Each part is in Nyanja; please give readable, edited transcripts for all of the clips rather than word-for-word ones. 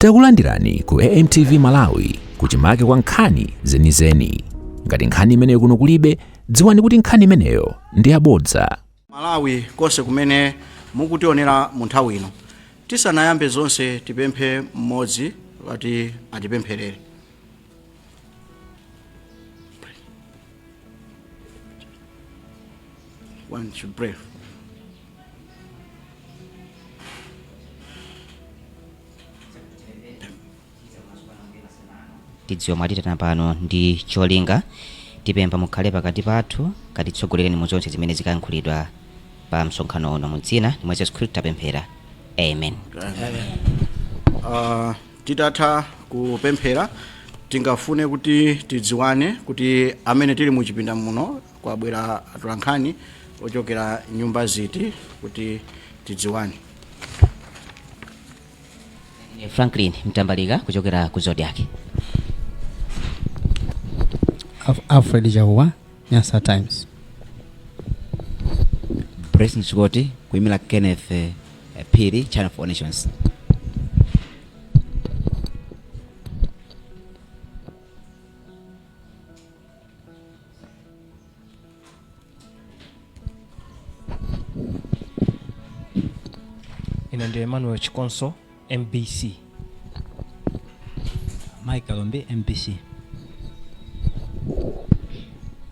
Takulandirani ku AMTV Malawi, kuchimake kwa nkhani zenizeni. Ngati nkhani imeneyo kuno kulibe, dziwani kuti nkhani imeneyo ndi yabodza. Malawi konse kumene mukutionera mu nthawi ino, tisanayambe zonse, tipemphe mmodzi kuti atipempherere. One should pray. Tidziwa mwatitana pano ndi cholinga. Tipempha mukhale pakati pathu, katitsogolereni mu zonse zimene zikayankhulidwa pa msonkhano uno. Mu dzina mwa Yesu Khristu tapemphera, amen. Titatha kupemphera, tingafune kuti tidziwane kuti amene tili muchipinda muno kwabwera atolankhani ochokera nyumba ziti, kuti tidziwane. Ine Franklin Mtambalika kuchokera ku Zodiak. Alfred Chakuwa, Nyasa Times. Blessing Chikoti kuimira Kenneth Phiri, Channel for Nations. Ine ndi Emmanuel Chikonso, MBC. Mike Kalombe, MBC.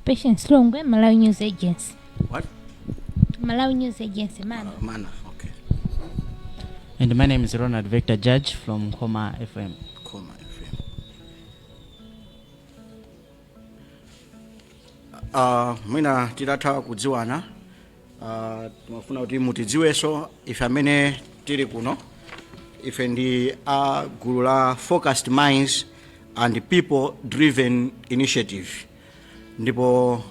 Patience Longwe, Malawi News Agency. What? Malawi News Agency, MANA. MANA, okay. And my name is Ronald Victor Judge from Koma FM. Koma FM. Mwina titatha kudziwana, timafuna kuti mutidziwenso ife amene tili kuno. Ife ndi a gulu la Focused Minds and People Driven Initiative, ndipo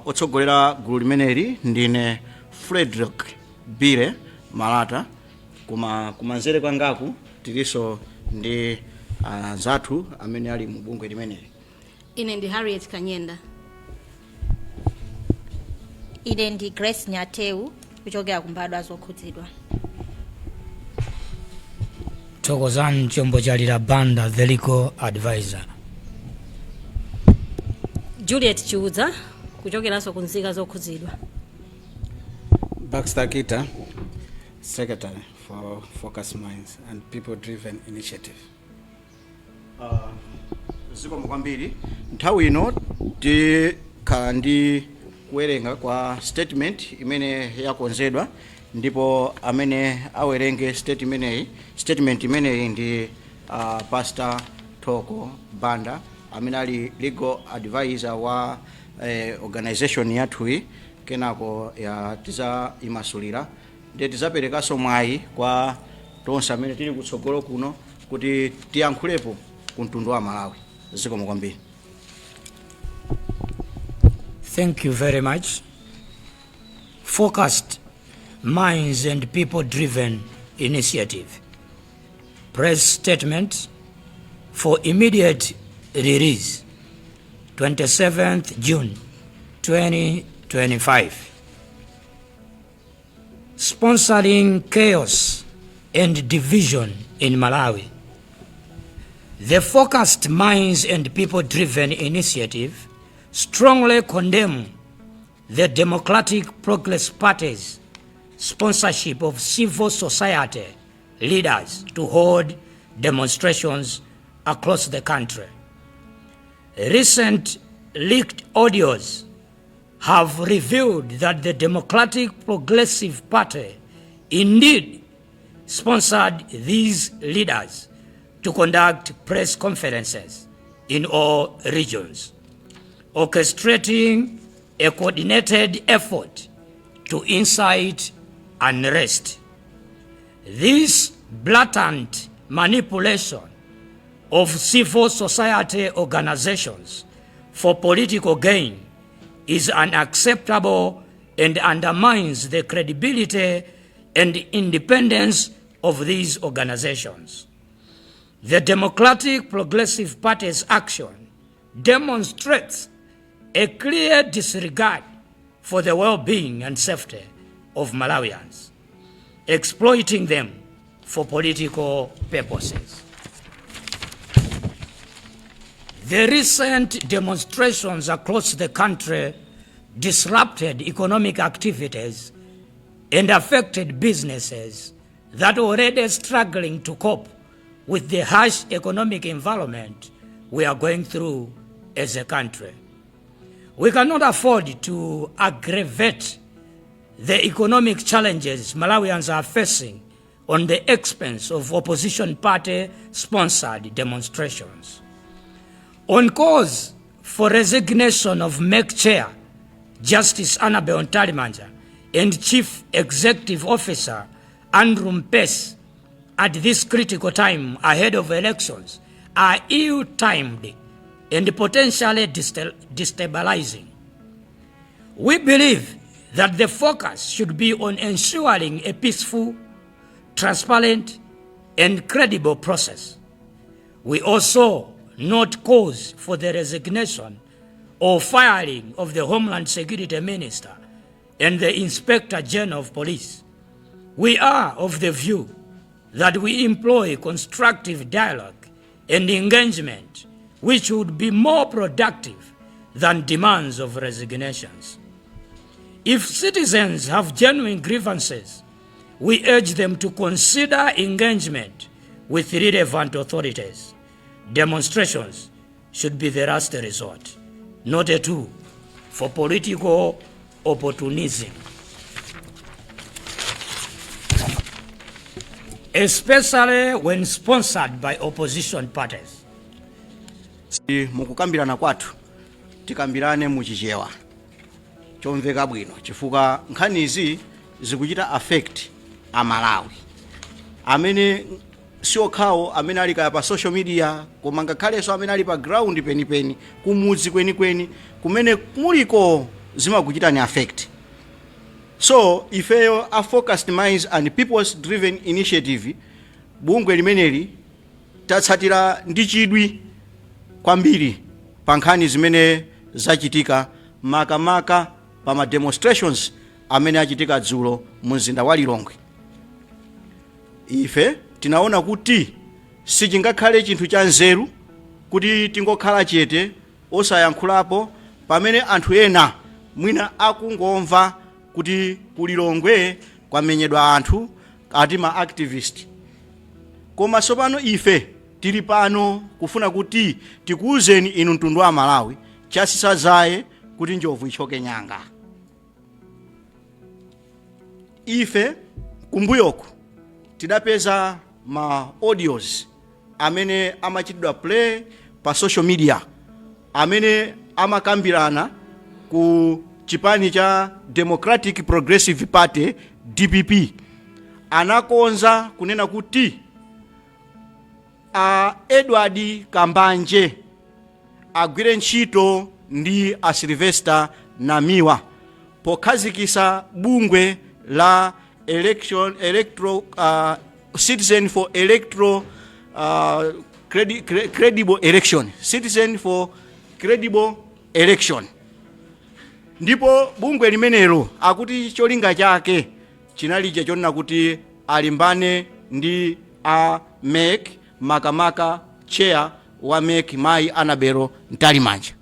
otsogolera gulu limeneli ndine Frederick Bile Malata. Koma kumanzere kwangaku tilinso ndi anzathu amene ali mu bungwe limeneli. Ine ndi Harriet Kanyenda. Ine ndi Grace Nyateu kuchokera kumbadwa zokhudzidwa. Thokozani Chombo Chalira Banda, the legal advisor. Juliet Chiudza kuchokeranso ku nzika zokhudzidwa. Baxter Kita, Secretary for Focus Minds and People Driven Initiative. Zikomo kwambiri. Nthawi ino tikhala ndi kuwerenga kwa statement imene yakonzedwa, ndipo amene awerenge statement imeneyi ndi Pastor Thoko Banda, amene ali legal advisor wa organization yathuyi. Kenako ya tizayimasulira, ndiye tizaperekanso mwayi kwa tonse amene tili kutsogolo kuno kuti tiyankhulepo ku mtundu wa Malawi. Zikomo kwambiri. Thank you very much. Focused Minds and People Driven Initiative. Press statement for immediate release. 27th June 2025. Sponsoring chaos and division in Malawi. The Focused Minds and People Driven Initiative strongly condemn the Democratic Progress Party's sponsorship of civil society leaders to hold demonstrations across the country. Recent leaked audios have revealed that the Democratic Progressive Party indeed sponsored these leaders to conduct press conferences in all regions, orchestrating a coordinated effort to incite unrest. This blatant manipulation of civil society organizations for political gain is unacceptable and undermines the credibility and independence of these organizations. The Democratic Progressive Party's action demonstrates a clear disregard for the well-being and safety of Malawians, exploiting them for political purposes. The recent demonstrations across the country disrupted economic activities and affected businesses that were already struggling to cope with the harsh economic environment we are going through as a country. We cannot afford to aggravate the economic challenges Malawians are facing on the expense of opposition party sponsored demonstrations. On calls for resignation of MEC Chair Justice Annabel Mtalimanja and Chief Executive Officer Andrew Mpesi at this critical time ahead of elections are ill-timed and potentially destabilizing. We believe that the focus should be on ensuring a peaceful, transparent, and credible process. We also note calls for the resignation or firing of the Homeland Security Minister and the Inspector General of Police. We are of the view that we employ constructive dialogue and engagement, which would be more productive than demands of resignations. If citizens have genuine grievances, we urge them to consider engagement with relevant authorities. Demonstrations should be the last resort, not a tool for political opportunism, especially when sponsored by opposition parties. Mukukambirana kwathu, tikambirane muchichewa chomveka bwino, chifukwa nkhanizi zikuchita affect Amalawi amene siokhawo amene ali kaya pa social media, koma ngakhalenso amene ali pa ground penipeni, kumudzi kwenikweni kumene muliko, zimakuchitani affect. So ifeyo a Focused Minds and People's Driven Initiative, bungwe limeneli, tatsatira ndi chidwi kwambiri pa nkhani zimene zachitika, makamaka pa ma demonstrations amene achitika dzulo mu mzinda wa Lilongwe. Ife tinaona kuti sichingakhale chinthu cha nzeru kuti tingokhala chete osayankhulapo, pamene anthu ena mwina akungomva kuti ku Lilongwe kwamenyedwa anthu, ati ma activist. Koma tsopano ife tili pano kufuna kuti tikuwuzeni inu mtundu wa Malawi chasisazaye kuti njovu ichoke nyanga. Ife kumbuyoku tidapeza ma audios amene amachitidwa play pa social media, amene amakambirana ku chipani cha Democratic Progressive Party, DPP. Anakonza kunena kuti a Edward Kambanje agwire ntchito ndi a Sylvester Namiwa pokhazikisa bungwe la election electro citizen for electro credible election, Citizen for Credible Election. Ndipo bungwe limenelo akuti cholinga chake chinali chonena kuti alimbane ndi a MEC, makamaka chair wa MEC, mayi Annabel Mtalimanja.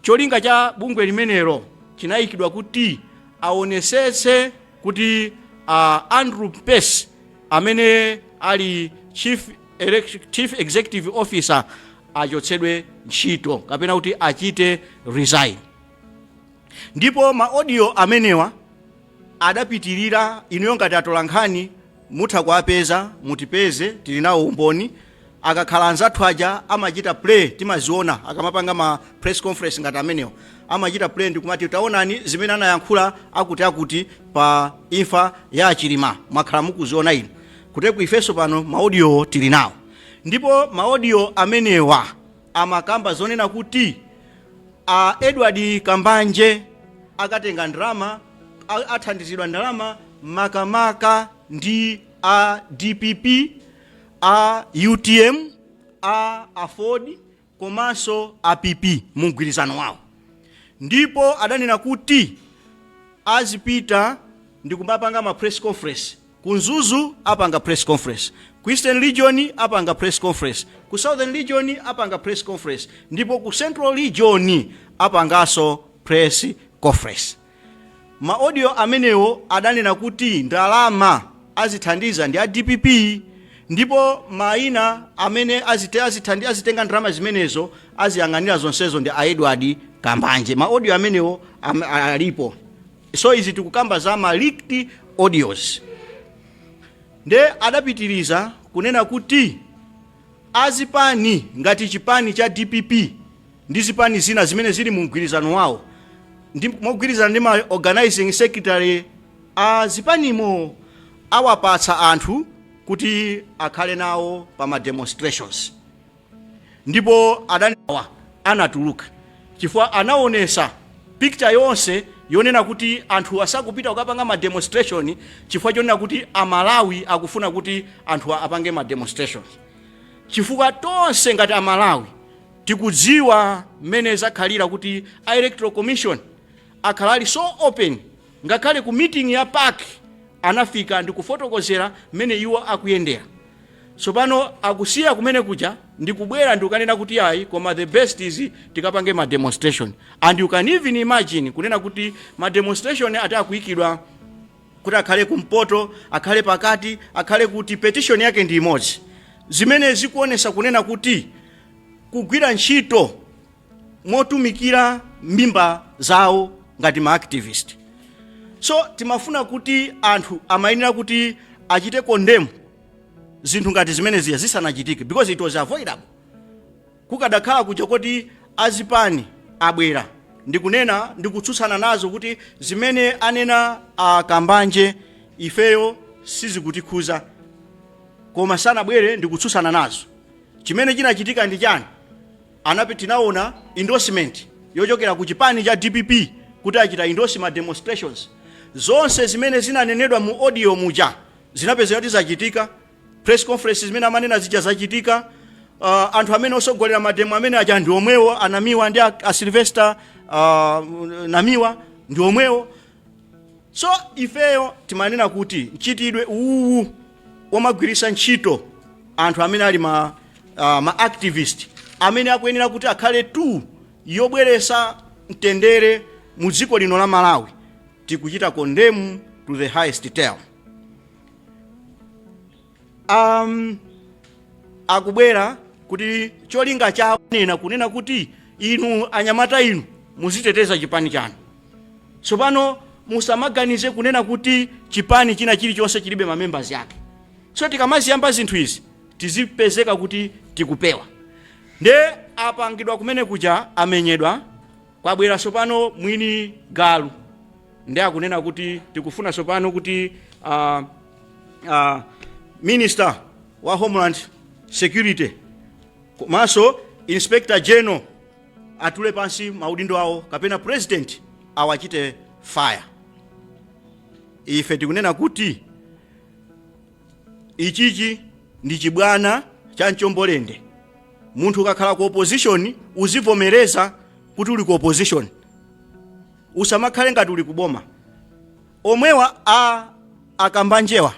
Cholinga cha bungwe limenelo chinayikidwa kuti aonesetse kuti Andrew Mpesi amene ali chief executive officer achotsedwe ntchito kapena kuti achite resign. Ndipo ma audio amenewa adapitirira. Inuyo ngati atola nkhani mutha kuapeza, mutipeze, tili nawo umboni. Akakhala anzathu aja amachita play, timaziona akamapanga ma press conference ngati amenewa, amachita play ndikumati, "Taonani zimene anayankhula akuti akuti pa imfa ya Achilima." Mwakhala mukuziona inu kuteku. Ifenso pano ma audio tili nawo, ndipo ma audio amenewa amakamba zonena kuti a Edward Kambanje akatenga ndalama, athandizidwa ndalama makamaka ndi a DPP, a UTM, a AFORD komanso a PP mu mgwirizano wawo. Ndipo adanena kuti azipita ndi kumapanga ma press conference. Ku Mzuzu apanga press conference, ku Ku Eastern Region apanga press conference, ku Southern Region apanga press conference, ndipo ku Central Region apanganso press conference. Ma audio amenewo adanena kuti ndalama azithandiza ndi a DPP, ndipo maina amene azitenga ndalama zimenezo, aziyang'anira zonsezo, ndi a Edward Kambanje. Ma audio amenewo alipo. So izi tikukamba za ma leaked audios. Nde adapitiriza kunena kuti azipani ngati chipani cha DPP ndi zipani zina zimene zili mu mgwirizano wawo, ndi mogwirizana ndi ma organizing secretary a zipanimo, awapatsa anthu kuti akhale nawo pa ma demonstrations. Ndipo adaniwa anatuluka chifukwa anaonesa picture yonse yonena kuti anthu asakupita kukapanga ma demonstration chifukwa chonena kuti Amalawi akufuna kuti anthu apange ma demonstrations, chifukwa tonse ngati Amalawi tikudziwa mmene zakhalira kuti a Electoral Commission akhala ali so open. Ngakhale ku meeting ya PAC anafika ndi kufotokozera mmene iwo akuyendera. Tsopano akusiya kumene kuja ndikubwera ndikukanena kuti ayi, koma the best is tikapange ma demonstration. And you can even imagine kunena kuti ma demonstration ati akuyikidwa kuti akhale kumpoto, akhale pakati, akhale kuti, petition yake ndi imodzi, zimene zikuonesa kunena kuti kugwira ntchito motumikira mimba zawo ngati ma activist. So timafuna kuti anthu amayenera kuti achite condemn zinthu ngati zimene ziya zisanachitike, because it was avoidable. Kukadakhala kuja kuti azipani abwera ndikunena ndikutsutsana nazo kuti zimene anena Akambanje ifeyo sizikutikhuza, koma sanabwere ndikutsutsana nazo. Chimene chinachitika ndi chani? Anapi tinaona endorsement yochokera ku chipani cha DPP kuti achita endorse ma demonstrations. Zonse zimene zinanenedwa mu audio muja zinapezeka kuti zachitika. Press conference zimene amanena zija zachitika. Anthu amene osogolera mademo amene aja ndi omwewo, Anamiwa ndi a Sylvester Namiwa ndi omwewo. So ifeyo timanena kuti mchitidwe uwu womagwiritsa ntchito anthu amene ali ma activist, amene akuyenera kuti akhale tu yobweresa mtendere mu dziko lino la Malawi, tikuchita condemn to the highest term. Akubwera kuti cholinga chawo nena kunena kuti inu anyamata inu muziteteza chipani chanu. Tsopano musamaganize kunena kuti chipani china chilichonse chilibe ma members yake. So tikamaziyamba zinthu izi, tizipezeka kuti tikupewa. Nde apangidwa kumene kuja, amenyedwa, kwabwera tsopano mwini galu ndi akunena kuti tikufuna tsopano kuti minister wa Homeland Security komanso Inspector General atule pansi maudindo awo kapena President awachite fire. Ife tikunena kuti ichichi ndi chibwana cha mchombolende. Munthu ukakhala ku opposition, uzivomereza kuti uli ku opposition, usamakhale ngati uli kuboma. Omwewa a Akambanjewa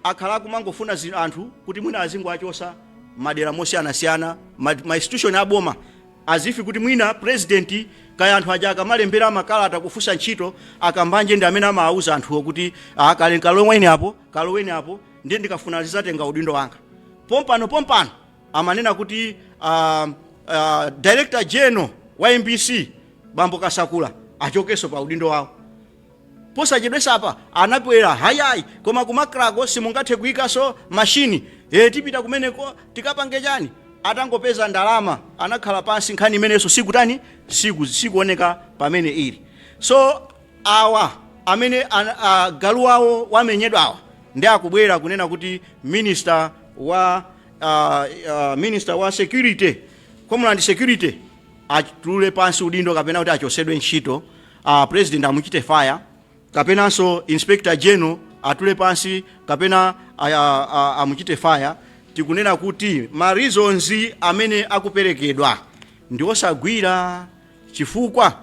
akhala akumangofuna anthu kuti mwina azingoachosa madera mosiyanasiyana, ma institution aboma, azifi kuti mwina President kaya anthu aja akamalembera makalata kufunsa ntchito, Akambanje ndi amene amawauza anthuwo kuti, "Ah, kale kaloweni apo, kaloweni apo, ndiye ndikafuna zizatenga udindo wanga pompano pompano." Amanena kuti Director General wa MBC, Bambo Kasakula, achokenso pa udindo wawo. Posachedwesa apa anabwera, hayayi, koma kumakrako simungathe kuyikanso mashini e, tipita kumeneko tikapange chani? Atangopeza ndalama anakhala pansi. Nkhani imenenso sikutani, sikuoneka pamene ili. So awa amene galu wawo wamenyedwa awa ndi akubwera kunena kuti minister wa security, Homeland Security, atule pansi udindo kapena kuti achosedwe ntchito, President amuchite fire, kapenanso Inspector General atule pansi kapena amuchite fire. Tikunena kuti ma reasons amene akuperekedwa ndi osagwira, chifukwa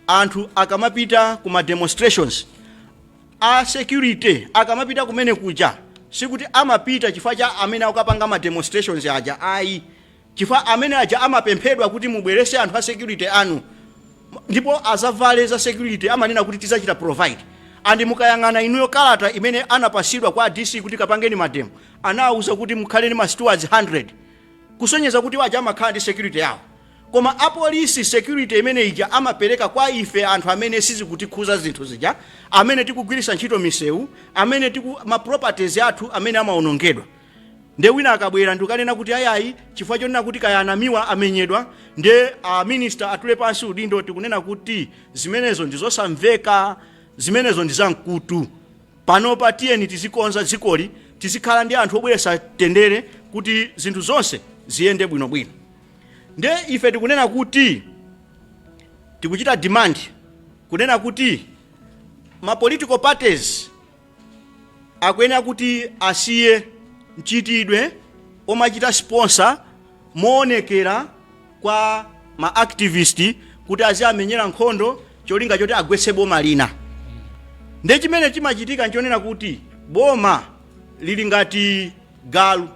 anthu akamapita kuma demonstrations, a security akamapita kumene kuja Sikuti amapita chifukwa cha amene akukapanga ma demonstrations aja, ayi, chifukwa amene aja amapemphedwa kuti mubwerese anthu a security anu ndipo azavale za security, amanena kuti tizachita provide. And mukayang'ana inuyo kalata imene anapasidwa kwa DC kuti kapangeni mademo, anawuza kuti mukhale ndi ma stewards 100, kusonyeza kuti waja amakhala ndi security yawo. Koma apolisi, security imene ija amapereka kwa ife anthu amene sizikutikhuza zinthu zija, amene tikugwiritsa ntchito misewu, amene tiku ma properties athu amene amaonongedwa. Nde wina akabwera ndikanena kuti ayayi, chifukwa chonena kuti kaya anamiwa amenyedwa, nde a minister atule pansi udindo, tikunena kuti zimenezo ndizosamveka, zimenezo ndi zamkutu. Panopa tiyeni tizikonza dzikoli, tizikhala ndi anthu obweretsa tendere kuti zinthu zonse ziyende bwinobwino. Nde ife tikunena kuti tikuchita demand kunena kuti ma political parties akuyenera kuti asiye mchitidwe omachita sponsor moonekera kwa ma activist kuti aziyamenyera nkhondo cholinga choti agwetse boma lina. Nde chimene chimachitika nchonena kuti boma lili ngati galu.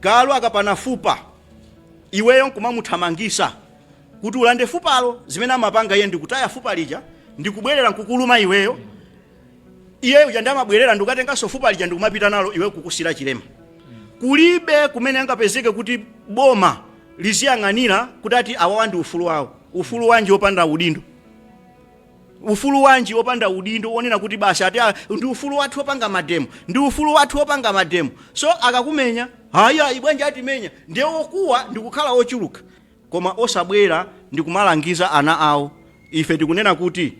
Galu akapana fupa, iweyo nkumamuthamangisa kuti ulande fupalo, zimene amapanga iye ndikutaya fupa lija ndikubwerera nkukuluma iweyo. Iye uja ndi amabwerera ndikukatenganso fupa lija ndikumapita nalo, iwe kukusira chilema. Kulibe kumene angapezeke kuti boma liziyang'anira kuti ati awawa ndi ufulu wawo. Ufulu wanji wopanda udindo? Ufulu wanji wopanda udindo wonena kuti basi ati ndi ufulu wathu wopanga mademo, ndi ufulu wathu wopanga mademo? So akakumenya, haya, ibwanja atimenya, ndiye wokuwa ndikukhala ochuluka, koma osabwera ndi kumalangiza ana awo. Ife tikunena kuti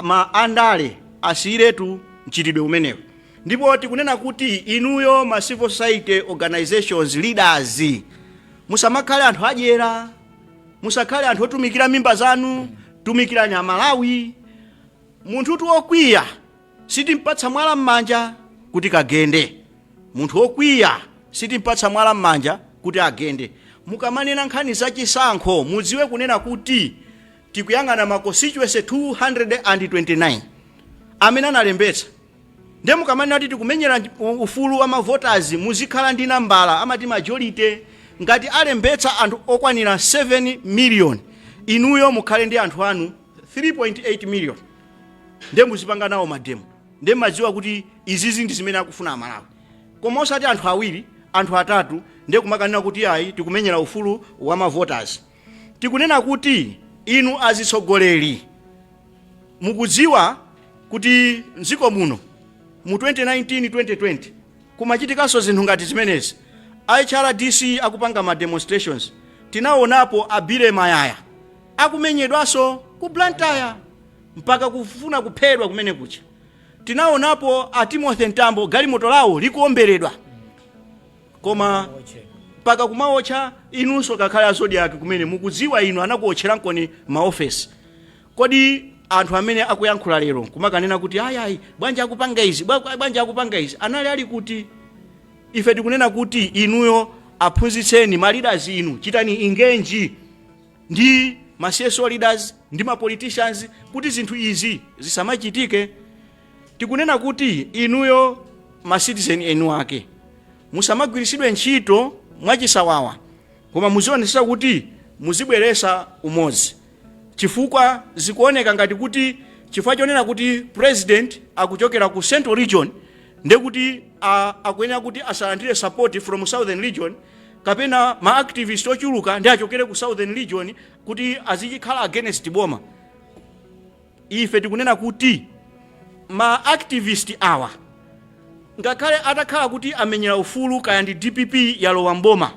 ma andale asiyiretu mchitidwe umenewu. Ndipo tikunena kuti inuyo ma civil society organizations leaders, musamakhale anthu adyera, musakhale anthu otumikira mimba zanu, tumikirani Amalawi. Munthu wokwiya sitimpatsa mwala m'manja kuti kagende. Munthu wokwiya sitimpatsa mwala m'manja kuti agende. Mukamanena nkhani zachisankho, mudziwe kunena kuti tikuyang'ana ma constituency 229 amene analembetsa. Ndiye mukamanena kuti tikumenyera ufulu wa mavoters, muzikhala ndi nambala, amati majority. Ngati alembetsa anthu okwanira 7 million, inuyo mukhale ndi anthu anu 3.8 million, ndiye muzipanga nawo mademo, ndiye madziwa kuti izizi ndi zimene akufuna Amalawi. Koma osati anthu awiri, anthu atatu, ndiye kumakanena kuti ayi, tikumenyera ufulu wa mavoters. Tikunena kuti inu azitsogoleri mukudziwa kuti mdziko muno mu 2019, 2020 kumachitikanso zinthu ngati zimenezi. HRDC akupanga ma demonstrations, tinaonapo a Billy Mayaya akumenyedwanso ku Blantyre mpaka kufuna kuphedwa kumene kucha. Tinaonapo a Timothy Mtambo galimoto lawo likuomberedwa, koma mpaka kumaotcha. Inunso kakhale a Zodiak kumene mukudziwa inu anakuotcherankoni maofesi. Kodi anthu amene akuyankhula lero kumakanena kuti ayayi, bwanji akupanga izi, bwanji akupanga izi, anali ali kuti? Ife tikunena kuti inuyo aphunzitseni ma leaders inu, chitani engage ndi ma CSO leaders ndi ma politicians kuti zinthu izi zisamachitike. Tikunena kuti inuyo ma citizen enu ake musamagwiritsidwe ntchito mwachisawawa, koma muzionetsetsa kuti muzibweresa umodzi, chifukwa zikuoneka ngati kuti chifukwa chonena kuti president akuchokera ku Central Region, ndekuti akuyenera kuti asalandire support from Southern Region, kapena ma activist ochuluka ndi achokere ku Southern Region kuti azikhala against boma. Ife tikunena kuti ma activist awa, ngakhale atakhala kuti amenyera ufulu, kaya ndi DPP yalowa mboma,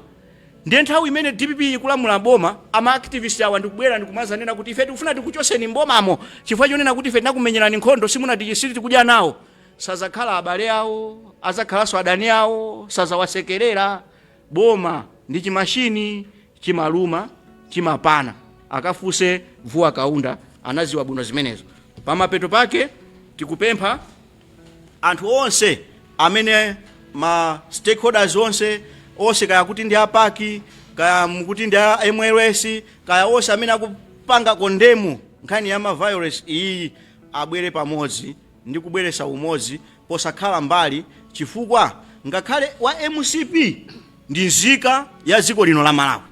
ndiye nthawi imene DPP ikulamula boma, ama activist awa ndikubwera ndikumazanena kuti ife tikufuna tikuchoseni mbomamo chifukwa chonena kuti ife tinakumenyerani nkhondo, simunati tikudya nawo, sazakhala abale awo, azakhalanso adani awo, sazawasekerera. Boma ndi chimashini, chimaluma chimapana. Akafuse Vuwa Kaunda, anaziwa bwino zimenezo. Pamapeto pake tikupempha anthu onse amene ma stakeholders onse onse, kaya kuti ndi a PAC, kaya mukuti ndi a MLS, kaya onse amene akupanga condemn nkhani ya ma violence iyi, abwere pamodzi ndi kubweresa umodzi posakhala mbali. Chifukwa ngakhale wa MCP ndi nzika ya dziko lino la Malawi.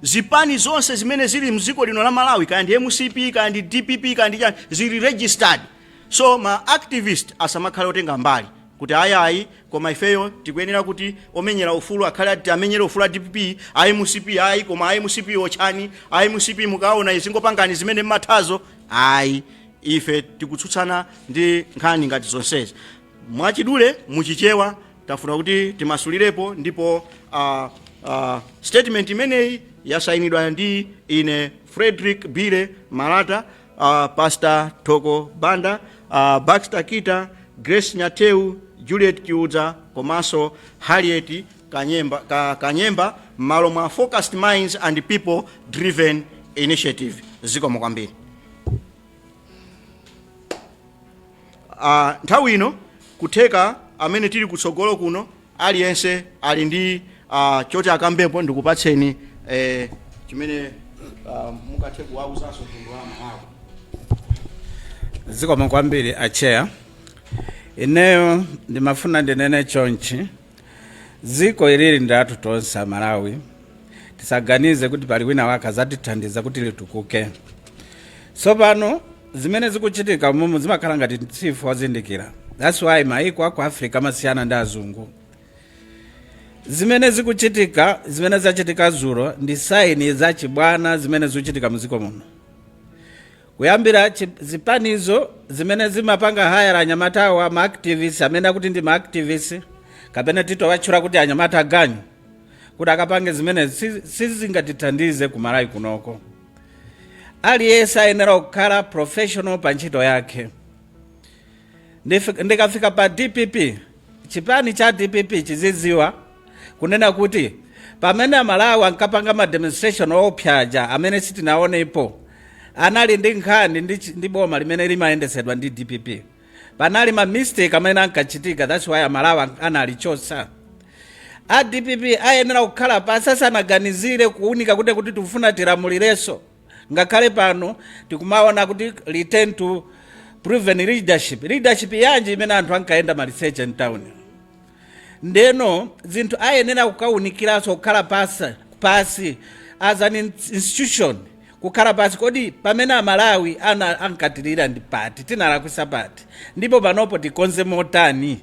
Zipani zonse zimene zili mdziko lino la Malawi, kaya ndi MCP, kaya ndi DPP, kaya ndi chani, zili registered. So ma activist asamakhale otenga mbali kuti ayayi, koma ifeyo tikuyenera kuti omenyera ufulu akhale ati amenyere ufulu a DPP, a MCP ayi, koma a MCP otchani, a MCP mukaona izingopangani zimene mmathazo. Ayi, ife tikutsutsana ndi nkhani ngati zonsezi. Mwachidule muchichewa tafuna kuti timasulirepo, ndipo statement imeneyi yasayinidwa ndi ine Frederick Bile Malata, Pastor Thoko Banda, Baxter Kita, Grace Nyateu, Juliet Chiudza komanso Harriet Kanyemba, Kanyemba m'malo mwa Focused Minds and People Driven Initiative. Zikomo kwambiri. Nthawi ino kutheka amene tili kutsogolo kuno aliyense ali ndi choti akambepo. Ndikupatseni chimene mungathe kuwauzanso mtundu wa Malawi. Zikomo kwambiri, acheya. Ineyo ndimafuna ndinene chonchi: dziko ilili ndi lathu tonse Amalawi. Tisaganize kuti pali wina wake azatithandiza kuti litukuke. Tsopano zimene zikuchitika mumu zimakhala ngati tsifu wazindikira. That's why maiko aku Africa amasiyana ndi azungu. Zimene zikuchitika, zimene zachitika zulo, ndi sign zachibwana zimene zikuchitika mdziko muno, kuyambira zipanizo zimene zimapanga hire anyamatawa, ma activists amene akuti ndi ma activists kapena tito watchula kuti anyamata aganyu, kuti akapange zimene sizingatithandize ku Malawi kunoko. Aliyense ayenera kukhala professional pa ntchito yake. Ndikafika pa DPP, chipani cha DPP chizidziwa kunena kuti pamene Amalawi ankapanga ma demonstration opyaja amene sitinaonepo, anali ndi nkhani ndi boma limene limayendesedwa ndi DPP. Panali ma mistake amene ankachitika. That's why Amalawi analichosa. A DPP ayenera kukhala pasi asanaganizire kuunika kuti tikufuna tilamulirenso. Ngakhale pano tikumaona kuti return to proven leadership, leadership yanji imene anthu ankayenda maliseche mtown? Ndeno zinthu ayenera kukawunikiranso, kukhala pasi as an institution, kukhala pasi: kodi pamene Amalawi ana ankatilira ndi pati, tinalakwisa pati, ndipo panopo tikonze motani?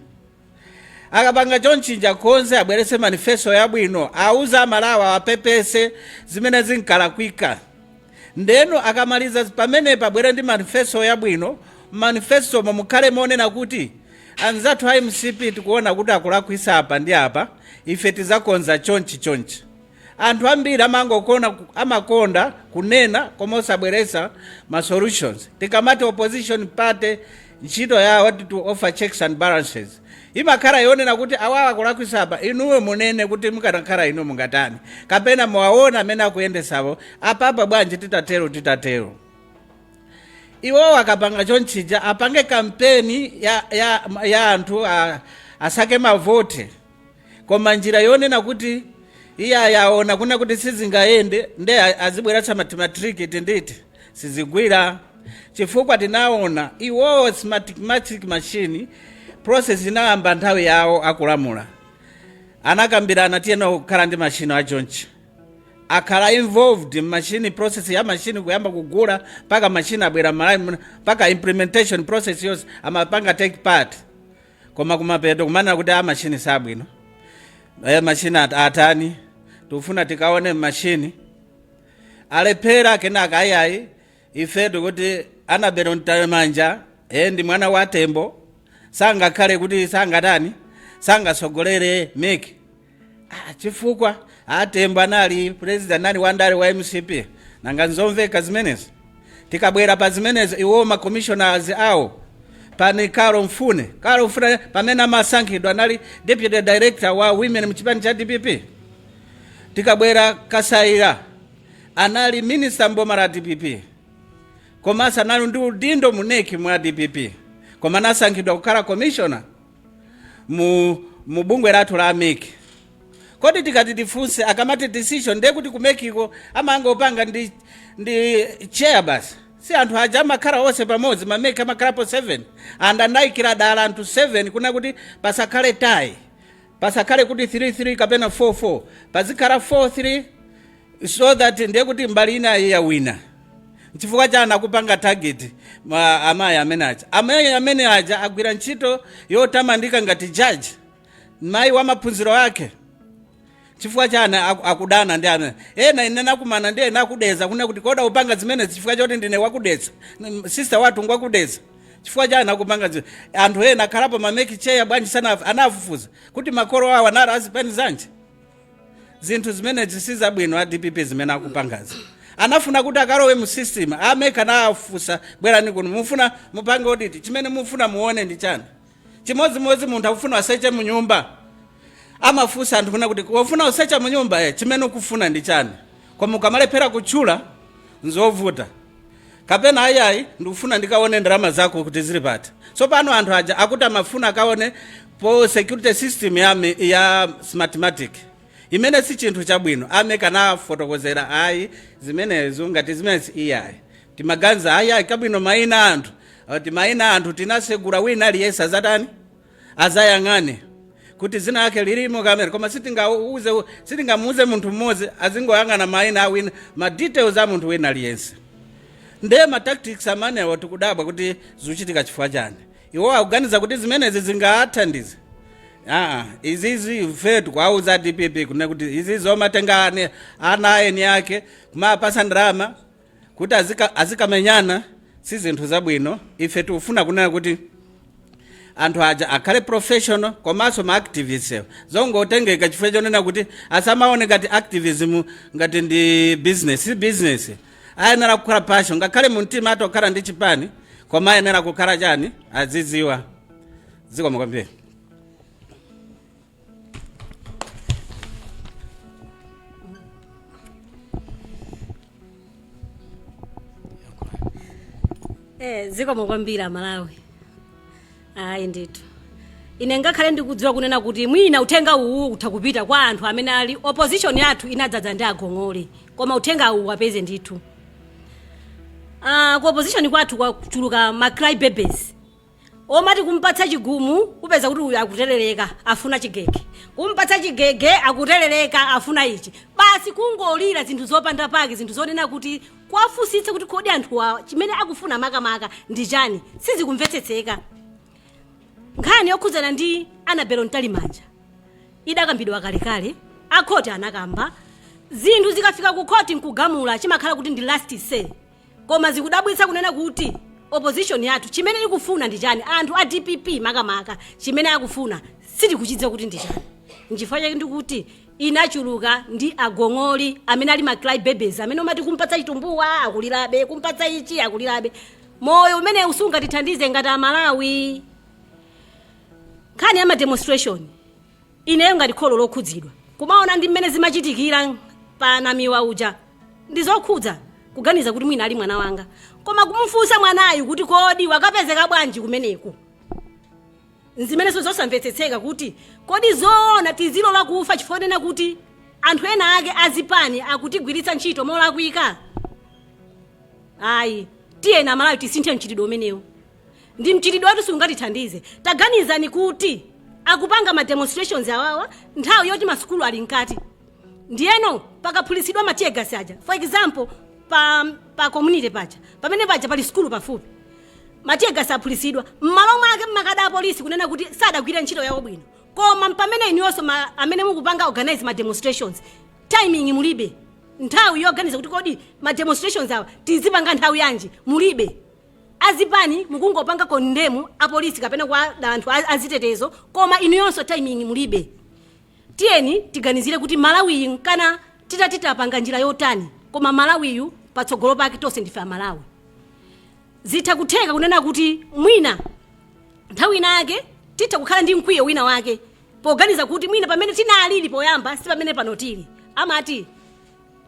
Akapanga chonchija, konze, abweretse manifesto yabwino, auze Amalawi, awapepese zimene zinkalakwika. Ndeno akamaliza pamenepa, abwere ndi manifesto yabwino. Manifesto mo mukhale monena kuti anzathu a MCP tikuona kuti akulakwisa apa ndi apa, ife tizakonza chonchi chonchi. Anthu ambiri amangokona, amakonda kunena koma osabweretsa ma solutions. Tikamati opposition party, ntchito yawo to offer checks and balances, imakhala yonena kuti awawa akulakwisa apa, inuwe munene kuti mukanakhala inu mungatani, kapena muwaona amene akuyendesawo apapa, bwanji titatero titatero? Iwowo akapanga chonchija, apange kampeni ya anthu asake mavote, koma njira yonena kuti iye ayaona kuna kuti sizingayende, nde azibweretsa mathematic nditi sizigwira, chifukwa tinaona iwowo Smartmatic machine process inayamba nthawi yawo akulamula. Anakambirana, tiyena kukhala ndi machine achonchi. Akhala involved machine process ya machine, kuyamba kugula mpaka machine abwera Malawi, mpaka implementation process yonse amapanga take part, koma kumapeto kumanena kuti a machine sabwino, machine atani, tikufuna tikaone machine. Alephera. Kenaka ayiayi, ife tikuti Annabel Mtalimanja ndi mwana wa Tembo, sangakhale kuti sangatani, sangasogolere MEC. Chifukwa aTembo anali president, anali wandale wa MCP. Nanga nzomveka zimenezi? Tikabwera pa zimenezo, iwo ma commissioners awo pani Caro Mfune. Caro Mfune pamene amasankhidwa anali deputy director wa women mchipani cha DPP. Tikabwera Kasaira, anali minister mboma la DPP, komanso anali ndi udindo mu NEC mwa DPP, koma anasankhidwa kukhala commissioner mu bungwe lathu la MEC. Kodi tikati tifunse, akamati decision, ndiye kuti ku MEC ko amangopanga ndi chair basi? Si anthu aja amakhala onse pamodzi, ma MEC amakhalapo 7, and anayikira dala anthu 7 kuna kuti pasakhale tie, pasakhale kuti 3-3 kapena 4-4, pazikhala 4-3, so that ndiye kuti mbali ina yawina. Chifukwa chani akupanga target amayi amene aja? Amayi amene aja agwira ntchito yotamandika ngati judge, mayi wa maphunziro ake. Chifukwa chani akudana ndi amene ena? Ine nakumana ndi ena akudeza kuna kuti koda upanga zimenezi chifukwa choti ndine wakudetsa, sister wathu ngwakudetsa. Chifukwa chani akupanga anthu ena akhalapo ma MEC chair bwanji sana anafufuza kuti makolo awo anali azipani zanji? Zinthu zimenezi sizabwino a DPP zimene akupangazi. Anafuna kuti akalowe mu system, a MEC anawafunsa, "Bwerani kuno, mufuna mupange audit, chimene mufuna muone ndi chani?" Chimodzimodzi munthu akufuna aseche mu nyumba, amafunsa anthu kuna kuti wofuna usecha mu nyumba, chimene ukufuna ndi chani? Koma ukamalephera kutchula, nzovuta. Kapena ayayi, ndikufuna ndikaone ndalama zako kuti zili pati. So pano anthu aja akuti amafuna akaone po security system ya Smartmatic, imene si chinthu chabwino. A MEC anafotokozera, ayi, zimenezo ngati zimenezi iyayi. Timaganiza ayi, kabwino mayina anthu, ati mayina anthu tinasegura, wina aliyense azatani, azayang'ane kuti zina yake lilimo kamene. Koma sitingamuuze munthu mmodzi azingoyang'ana mayina awina, ma details a munthu wina aliyense. Ndiye ma tactics amanewo tikudabwa kuti zikuchitika chifukwa chani. Iwo akuganiza kuti zimenezi zingathandize. Aa, izizi ife tikuauza DPP kune kuti izizi zomatenga ana eni ake kumapasa ndalama kuti azikamenyana si zinthu zabwino. Ife tikufuna kunena kuti anthu aja akhale professional, komanso ma activists ewo zongotengeka chifukwa chonena kuti asamaone ngati activism ngati ndi business. Si business, ayenera kukhala passion. Ngakhale mumtima atokhala ndi chipani, koma ayenera kukhala chani, aziziwa. Zikomo kwambiri. Zikomo kwambiri Amalawi. Ayi ndithu, ine ngakhale ndikudziwa kunena kuti mwina uthenga uwu utha kupita kwa anthu amene ali opposition yathu inadzadza ndi agong'ole, koma uthenga uwu wapeze ndithu. Ku opposition kwathu kwachuluka ma cry babies, omati kumpatsa chigumu upeza kuti uyu akuterereka afuna chigege, kumpatsa chigege akuterereka afuna ichi, basi kungolira zinthu zopanda pake, zinthu zonena kuti kwafunsitse kuti kodi anthuwa chimene akufuna makamaka ndi chani, sizikumvetsetseka. Nkhani yokhudzana ndi Annabel Mtalimanja idakambidwa kalekale, akhoti anakamba. Zinthu zikafika ku khoti nkugamula, chimakhala kuti ndi last say. Koma zikudabwitsa kunena kuti opposition yathu chimene ikufuna ndi chani? Anthu a DPP makamaka chimene akufuna sitikuchidziwa kuti ndi chani. Nchifukwa chake ndikuti inachuluka ndi agong'oli amene ali ma cry babies, amene umati kumpatsa chitumbuwa akulirabe, kumpatsa ichi akulirabe. Moyo umene usungatithandize ngati Amalawi. Nkhani ya ma demonstration, ineyo ngati kholo lokhudzidwa kumaona ndi mmene zimachitikira pa Namiwa uja, ndi zokhudza kuganiza kuti mwina ali mwana wanga. Koma kumufunsa mwanayu kuti kodi wakapezeka bwanji kumeneku, nzimenenso zosamvetsetseka kuti kodi zoona tizilola kufa chifukwa nena kuti anthu ena ake azipani akutigwiritsa ntchito molakwika? Ayi, tiyeni Amalawi tisinthe mchitidwe umenewu, ndi mchitidwe wathu sungatithandize. Taganizani kuti akupanga ma demonstrations awawa nthawi yoti masukulu ali mkati, ndiyeno pakaphulitsidwa ma teargas aja. For example, pa community paja, pamene paja pali sukulu pafupi, ma teargas aphulitsidwa, m'malo mwake mmakada apolisi kunena kuti sadagwire ntchito yawo bwino, koma pamene inuyonso amene mukupanga organize ma demonstrations, timing mulibe, nthawi yoganiza kuti kodi ma demonstrations awa tizipanga nthawi yanji mulibe. Azipani mukungopanga condemn apolisi kapena kwa anthu azitetezo, koma inuyonso timing mulibe. Tiyeni tiganizire kuti Malawiyu nkana titati tapanga njira yotani, koma Malawiyu patsogolo pake tonse ndife Amalawi. Zitha kutheka kunena kuti mwina nthawi ina yake titha kukhala ndi mkwiyo wina wake poganiza kuti mwina pamene tinalili poyamba si pamene pano tili. Amati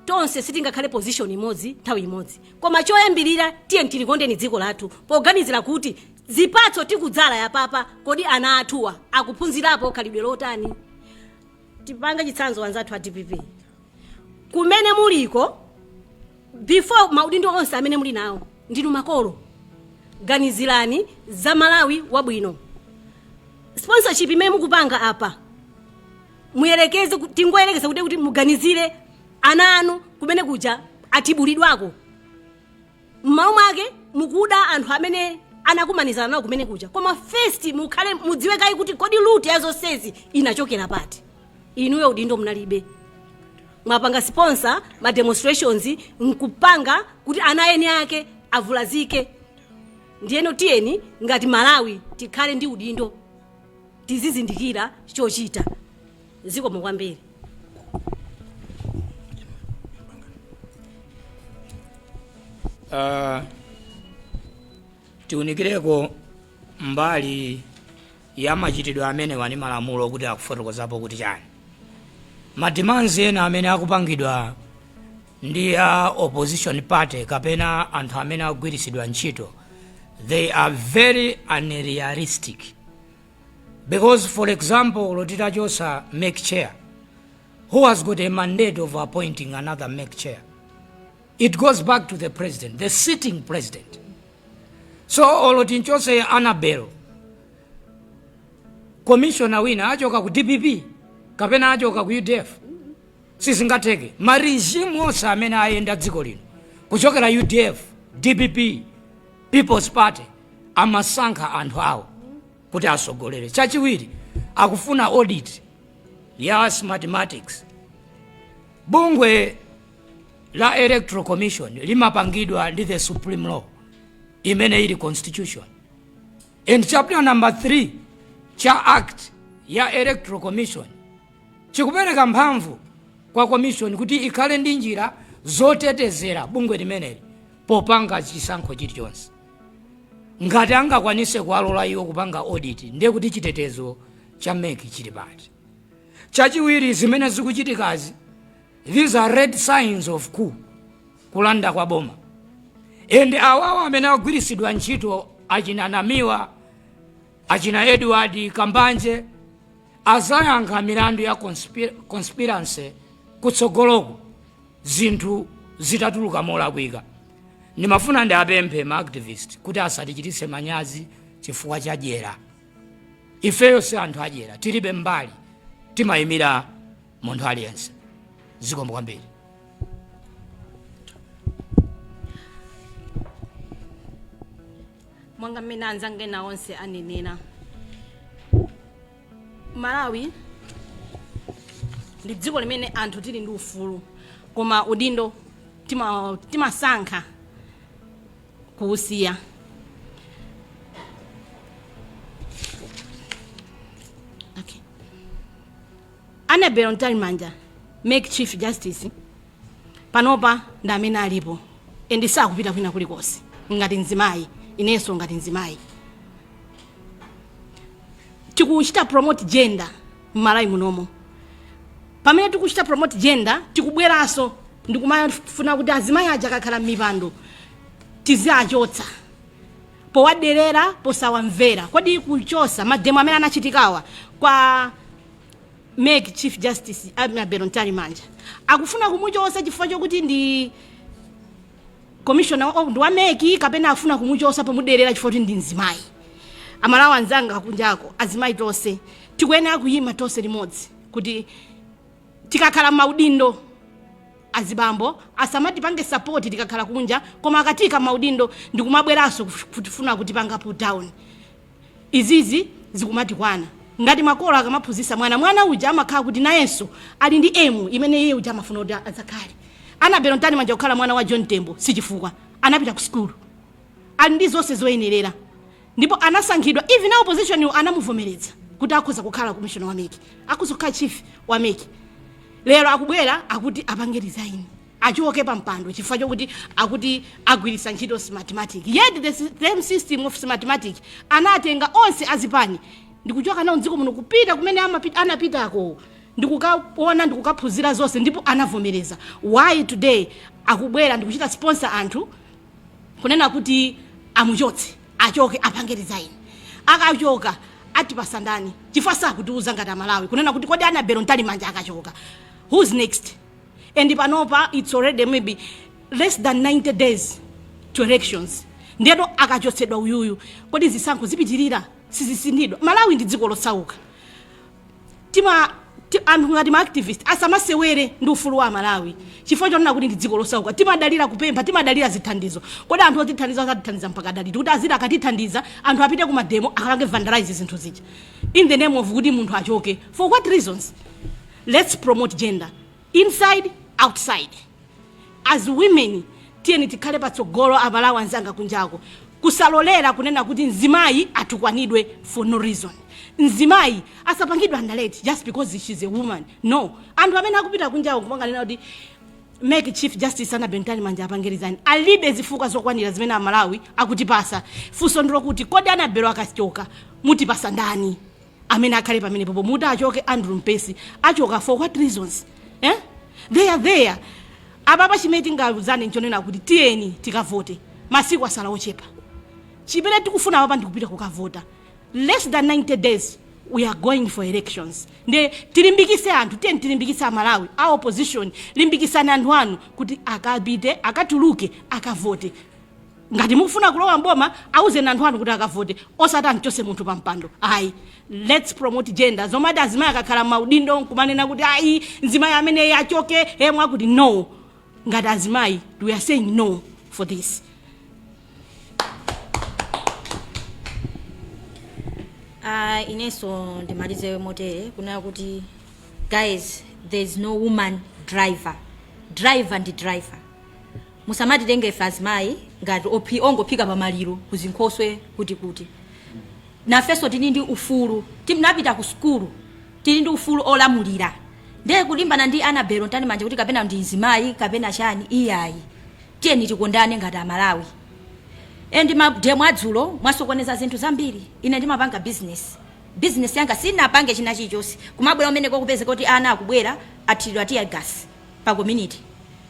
tonse sitingakhale position imodzi nthawi imodzi, koma choyambirira tiye tilikondeni dziko lathu poganizira kuti zipatso tikudzala yapapa, kodi ana athuwa akuphunzirapo khalidwe lotani? Tipange chitsanzo, anzathu a DPP kumene muliko, before maudindo onse amene muli nawo. Ndinu makolo, ganizirani za Malawi wabwino. Sponsorship imene mukupanga apa, muyelekeze, tingoyerekeza kuti muganizire ana anu kumene kuja atibulidwako. M'malo mwake mukuda anthu amene anakumanizana nawo kumene kuja. Koma first mukhale mudziwe kayi kuti kodi root ya zonsezi inachokera pati. Inuyo udindo munalibe. Mwapanga sponsor ma demonstrations, nkupanga kuti ana eni ake avulazike. Ndiyeno tiyeni ngati Malawi tikhale ndi udindo, tizizindikira chochita. Zikomo kwambiri. Tiunikireko mbali ya machitidwe amenewa ndi malamulo kuti akufotokozapo kuti chani. Ma demands ena amene akupangidwa ndi a opposition party kapena anthu amene akugwiritsidwa ntchito, they are very unrealistic, because, for example, titachosa MEC chair, who has got a mandate of appointing another MEC chair? It goes back to the president, the sitting president. So olo tinchose Annabel, commissioner wina achoka ku DPP kapena achoka ku UDF? Sizingatheke. Ma regime onse amene ayenda dziko lino, kuchokera UDF, DPP, People's Party, amasankha anthu awo kuti asogolere. Chachiwiri, akufuna audit ya Smartmatic. Bungwe la Electoral Commission limapangidwa ndi the supreme law imene ili Constitution, and chapter number 3 cha Act ya Electoral Commission chikupereka mphamvu kwa commission kuti ikhale ndi njira zotetezera bungwe limeneli popanga chisankho chilichonse. Ngati angakwanise kuwalola iwo kupanga audit, ndiye kuti chitetezo cha MEC chili pati? Chachiwiri, zimene zikuchitikazi, these are red signs of coup, kulanda kwa boma. And awawo amene agwiritsidwa ntchito, achina Namiwa, achina Edward Kambanje, azayankha milandu ya conspiracy kutsogoloko zinthu zitatuluka molakwika. Ndimafuna ndiapemphe ma activist kuti asatichititse manyazi chifukwa cha dyera. Ifeyo si anthu adyera, tilibe mbali, timayimira munthu aliyense. Zikomo kwambiri. Monga mmene anzanga ena onse anenera, Malawi ndi dziko limene anthu tili ndi ufulu, koma udindo timasankha kuusiya. Okay. Annabel Mtalimanja, MEC Chief Justice, panopa ndi amene alipo and sakupita kwina kulikonse. Ngati mzimayi, inenso ngati mzimayi, tikuchita promote gender m'Malawi munomo. Pamene tikuchita promote gender, tikubweranso ndikumafuna kuti azimayi aja akakhala m'mipando tiziachotsa powaderera, posawamvera. Kodi kuchosa ma demo amene anachitikawa kwa MEC Chief Justice Annabel Mtalimanja, akufuna kumuchosa chifukwa chokuti ndi commissioner, ndi wa MEC, kapena akufuna kumuchosa pomuderera chifukwa kuti ndi mzimayi? Amalawi anzanga akunjako, azimayi tonse tikuyenera kuyima tonse limodzi kuti tikakhala maudindo, azibambo asamatipange support tikakhala kunja, koma akatika maudindo ndikumabweranso kutifuna kutipanga pull down. Izizi zikumatikwana. Ngati makolo akamaphunzitsa mwana, mwana uja amakhala kuti nayenso ali ndi aim imene iye uja amafuna kuti adzakhale. Annabel Mtalimanja kukhala mwana wa John Tembo sichifukwa. Anapita ku sukulu, ali ndi zonse zoyenerera, ndipo anasankhidwa. Even a opposition iwo anamuvomeretsa kuti akhoza kukhala commissioner wa MEC, akhoza kukhala chief wa MEC. Lero akubwera akuti apange resign, achoke pa mpando chifukwa chokuti akuti agwiritsa ntchito Smartmatic. Yet the same system of Smartmatic anatenga onse azipani ndikuchoka nawo mdziko muno kupita kumene anapitako ndikukaona, ndikukaphunzira zonse, ndipo anavomereza. Why today akubwera ndikuchita sponsor anthu kunena kuti amuchotse, achoke, apange resign? Akachoka atipasa ndani? Chifukwa sakutiuza ngati Amalawi kunena kuti kodi Annabel Mtalimanja akachoka, who's next? And panopa it's already maybe less than 90 days. to elections. Ndiyeno akachotsedwa uyuyu, kodi zisankho zipitirira? Sizisinthidwa. Malawi ndi dziko losauka. Anthu ngati ma activist asamasewere ndi ufulu wa Malawi chifukwa chonena kuti ndi dziko losauka. Timadalira kupempha, timadalira zithandizo. Kodi anthu otithandiza azatithandiza mpaka daliti kuti aziti akatithandiza anthu apite ku mademo, akapange vandalize zinthu zija in the name of kuti munthu achoke? For what reasons? Let's promote gender inside, outside. As women, tiyeni tikhale patsogolo. Amalawi anzanga kunjako, kusalolera kunena kuti mzimayi atukwanidwe for no reason, mzimayi asapangidwe underrate just because she's a woman, no. Anthu amene akupita kunjako kumanganena kuti make Chief Justice Annabel Mtalimanja apange resign alibe zifukwa zokwanira zimene Amalawi akutipasa. Funso ndilokuti, kodi Annabel akachoka mutipasa ndani amene akhale pamene popo? Muti achoke Andrew Mpesi, achoka for what reasons, eh? They are there. Apapa chimene tingauzane nchonena kuti tiyeni tikavote. Masiku asala ochepa. Chimene tikufuna apapa ndikupita kukavota. Less than 90 days, we are going for elections. Nde tilimbikise anthu, tiyeni tilimbikise Amalawi. A opposition, limbikisani anthu anu kuti akapite, akatuluke, akavote. Ngati mukufuna kulowa mboma, auzeni anthu anu kuti akavote, osati amchose munthu pa mpando, ayi. Let's promote gender. Zomati azimayi akakhala maudindo nkumanena kuti ayi, mzimayi amene achoke emwe akuti, no. Ngati azimayi, we are saying no for this. Inenso ndimalize motere, kunena kuti guys, there is no woman driver. Driver ndi driver. Musamatitenge ife azimayi ngati ongophika pamaliro, kuzinkhoswe, kuti nafenso tili ndi ufulu. Tinapita ku sukulu, tili ndi ufulu olamulira. Ndiye kulimbana ndi Annabel Mtalimanja kuti kapena ndi mzimayi kapena chani, iyayi. Tiyeni tikondane ngati Amalawi. And mademo adzulo mwasokoneza zinthu zambiri. Ine ndimapanga business, business yanga sinapange china chilichonse. Kumabwera umeneko kupezeka kuti ana akubwera athiridwa tear gas pa community,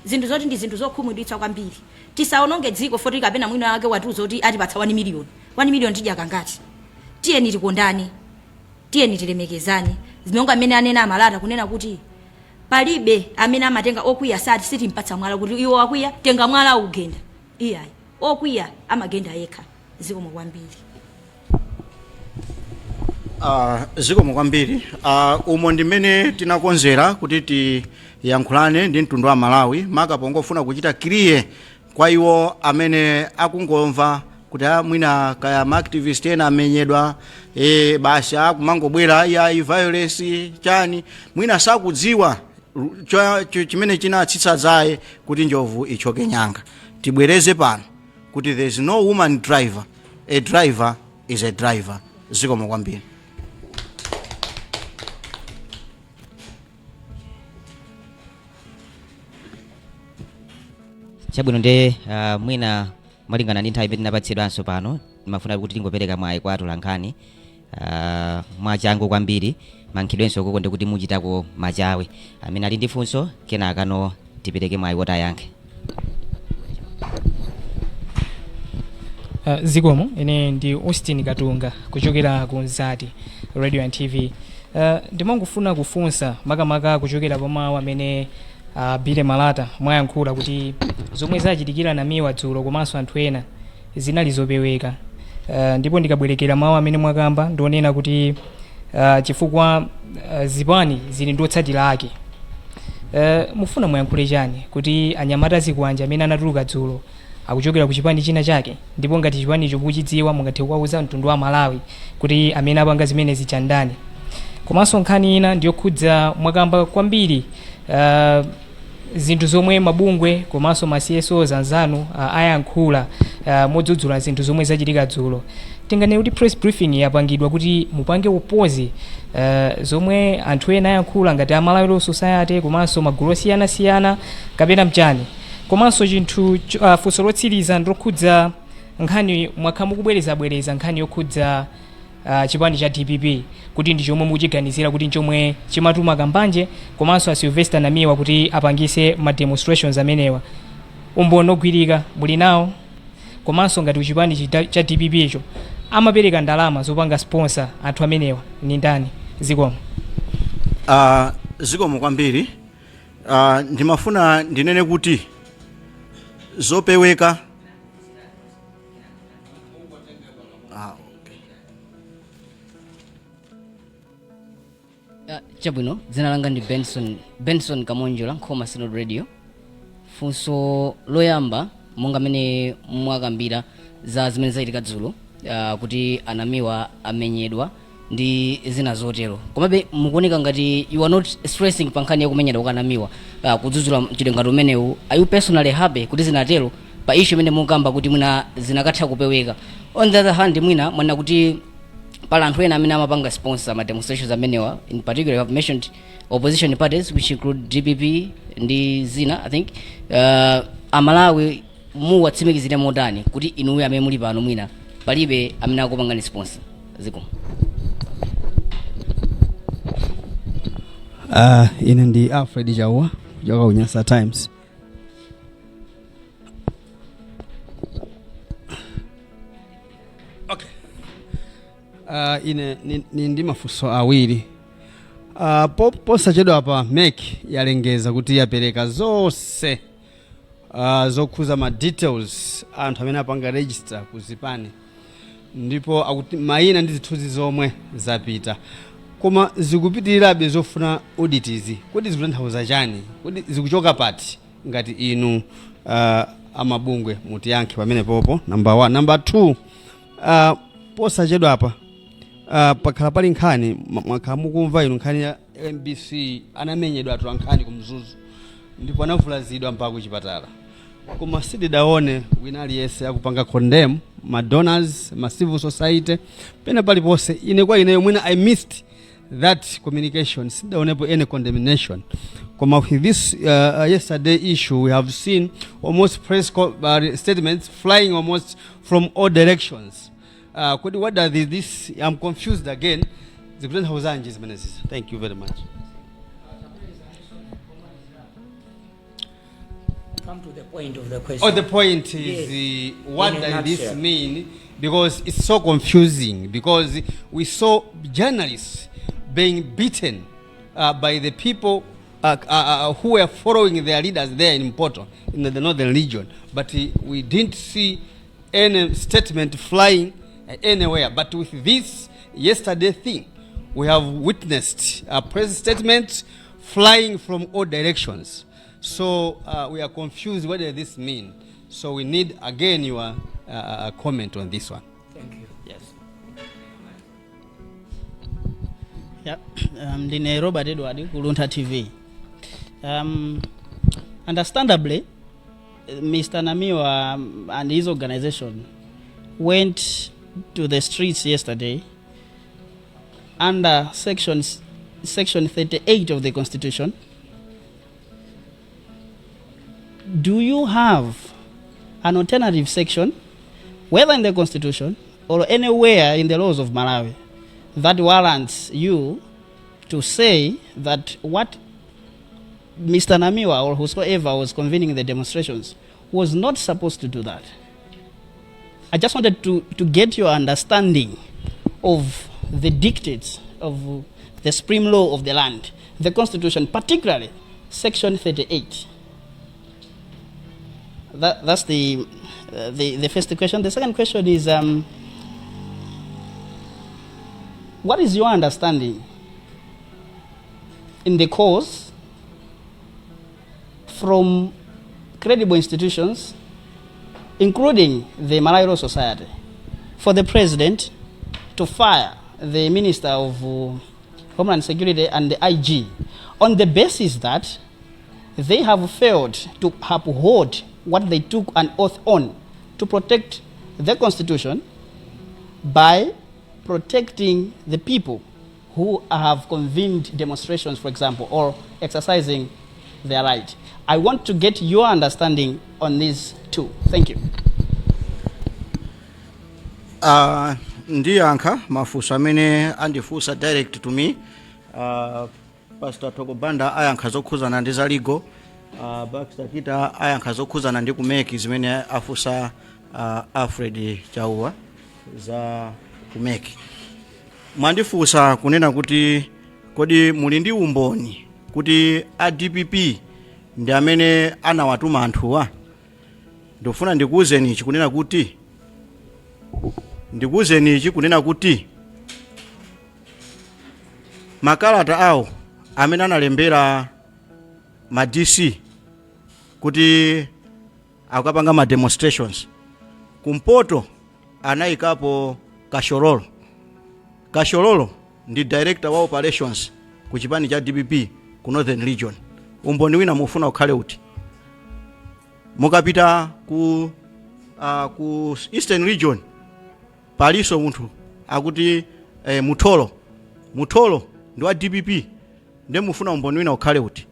zinthu zoti ndi zinthu zokhumudwitsa kwambiri. Tisaononge dziko poti kapena mwina wake watiuza kuti atipatsa 1 million. 1 million tidya kangati? Tiyeni tikondane, tiyeni tilemekezane. Monga amene anena Amalata kunena kuti palibe amene amatenga okwiya, sati sitimpatsa mwala kuti iwo akwiya, tenga mwala ugenda, iyayi. Okwiya amagenda yekha. Zikomo kwambiri. Zikomo kwambiri. Umo ndimene tinakonzera kuti tiyankhulane ndi mtundu wa Malawi, maka pongofuna kuchita clear kwa iwo amene akungomva kuti mwina kaya ma activist ena amenyedwa, basi akumangobwera ya violence chani, mwina sakudziwa chimene chinatsitsa dzaye kuti njovu ichoke nyanga. Tibwereze pano kuti there is no woman driver. A driver is a driver. Zikomo kwambiri. Chabwino, nde mwina malingana ndi nthawi imene tinapatsidwanso pano, timafuna kuti tingopereka mwayi kwa atolankhani mwachangu kwambiri, mankhidwenso koko ndikuti muchitako machawi amene ali ndi funso, kenakano tipereke mwayi woti ayankhe. Zikomo. Ine ndi Austin Katunga kuchokera ku Nzati Radio and TV. Ndimangofuna kufunsa makamaka kuchokera pa mawu amene Billy Malata mwayankhula kuti zomwe zachitikira Namiwa dzulo komanso anthu ena zinali zopeweka. Ndipo ndikabwerekera mawu amene mwakamba, ndionena kuti chifukwa zipani zili ndi otsatira ake, mufuna muyankhule chani kuti anyamata zikwanja amene anatuluka dzulo akuchokera ku chipani china chake? Ndipo ngati chipanicho mukuchidziwa, mungathe kuwauza mtundu wa Malawi kuti amene apanga zimenezi chandani? Komanso nkhani ina ndiyokhudza mwakamba kwambiri zinthu zomwe mabungwe komanso ma CSOs anzanu ayankhula modzudzula zinthu zomwe zachitika dzulo. Tinganene kuti press briefing yapangidwa kuti mupange oppose zomwe anthu ena ayankhula ngati a Malawi Law Society komanso magulu osiyanasiyana, kapena mchani? Komanso chinthu funso lotsiriza ndilokhudza nkhani mwakhala mukubwerezabwereza, nkhani yokhudza chipani cha DPP kuti ndi chomwe mukuchiganizira kuti nchomwe chimatuma Kambanje komanso a Sylvester Namiwa kuti apangise ma demonstrations amenewa. Umboni ogwirika muli nawo? Komanso ngati kuchipani cha DPP icho amapereka ndalama zopanga sponsor anthu amenewa ni ndani? Zikomo. Zikomo kwambiri. Ndimafuna ndinene kuti zopeweka Chabwino, dzina langa ndi Benson Kamonjola, Nkhoma Synod Radio. Funso loyamba, monga mene mwakambira za zimene zachitika dzulo, kuti anamiwa amenyedwa ndi zina zotero, komabe mukuoneka ngati you are not stressing pa nkhani yakumenyedwa kwa anamiwa, kudzudzula mchitidwe ngati umenewu. Are you personally happy kuti zinatero pa issue imene mukamba kuti mwina zinakatha kupeweka? On the other hand, mwina mwanena kuti pala anthu ena amene amapanga sponsor ma demonstrations amenewa. In particular, you have mentioned opposition parties, which include DPP ndi zina, I think. Amalawi muwatsimikizire motani kuti inuyo amene muli pano mwina palibe amene akupangani sponsor? Zikomo. Ine ndi Alfred Chauwa kuchoka ku Nyasa Times. Okay. Ine ni ndi mafunso awiri. Posachedwa pa MEC yalengeza kuti yapereka zonse zokhuza ma details anthu amene apanga register ku zipani, ndipo akuti mayina ndi zithunzi zomwe zapita, koma zikupitirirabe zofuna audit izi. Kodi zikutanthauza chani? Kodi zikuchoka pati? Ngati inu amabungwe mutiyankhe pamenepopo, number one. Number two, posachedwa apa pakhala pali nkhani, mwakhala mukumva inu nkhani ya MBC, anamenyedwa atola nkhani ku Mzuzu ndipo anavulazidwa mpaka kuchipatala, koma sitidaone wina aliyense akupanga condemn, ma donors, ma civil society, pena paliponse. Ine kwa ineyo mwina I missed that communication, sidaonepo any condemnation. Koma with this yesterday issue, we have seen almost press statements flying almost from all directions. Kodi what does this, I'm confused again, zikutanthauzanji zimenezi? Thank you very much. Come to the point of the question. Oh, the point is, Yes. what In a does this nutshell. mean? Because it's so confusing, because we saw journalists being beaten by the people who were following their leaders there in Mpoto, in the northern region. But we didn't see any statement flying anywhere. But with this yesterday thing, we have witnessed a press statement flying from all directions. So we are confused. What does this mean? So we need again your comment on this one. Thank you. Yes. Yeah. Ndine Robert Edward ku Luntha TV. Understandably, Mr. Namiwa and his organization went to the streets yesterday under section 38 of the Constitution. Do you have an alternative section, whether in the Constitution or anywhere in the laws of Malawi, that warrants you to say that what Mr. Namiwa or whosoever was convening the demonstrations was not supposed to do that? I just wanted to get your understanding of the dictates of the supreme law of the land, the Constitution, particularly Section 38. That's the first question. The second question is, what is your understanding in the cause from credible institutions, including the Malawi Law Society, for the president to fire the Minister of Homeland Security and the IG on the basis that they have failed to uphold what they took an oath on, to protect the Constitution by protecting the people who have convened demonstrations, for example, or exercising their right? I want to get your understanding on these two. Thank you. Ndiyankha mafunso amene andifunsa direct to me. Pastor Thoko Banda ayankha zokhuzana ndi za legal. Baxter Kita ayankha zokhuzana ndi ku MEC zimene afunsa Alfred Chauwa za ku MEC. Mwandifunsa kunena kuti kodi muli ndi umboni kuti a DPP ndi amene anawatuma anthuwa? Ndikufuna ndikuwuzeni ichi kunena kuti, ndikuwuzeni ichi kunena kuti makalata awo Amene analembera ma DC kuti akapanga ma demonstrations kumpoto, anayikapo Kashorolo. Kashorolo ndi director wa operations ku chipani cha DPP ku Northern Region. Umboni wina mufuna ukhale uti? Mukapita ku Eastern Region, palinso munthu akuti Mutholo. Mutholo ndi wa DPP. Ndiye mufuna umboni wina ukhale uti?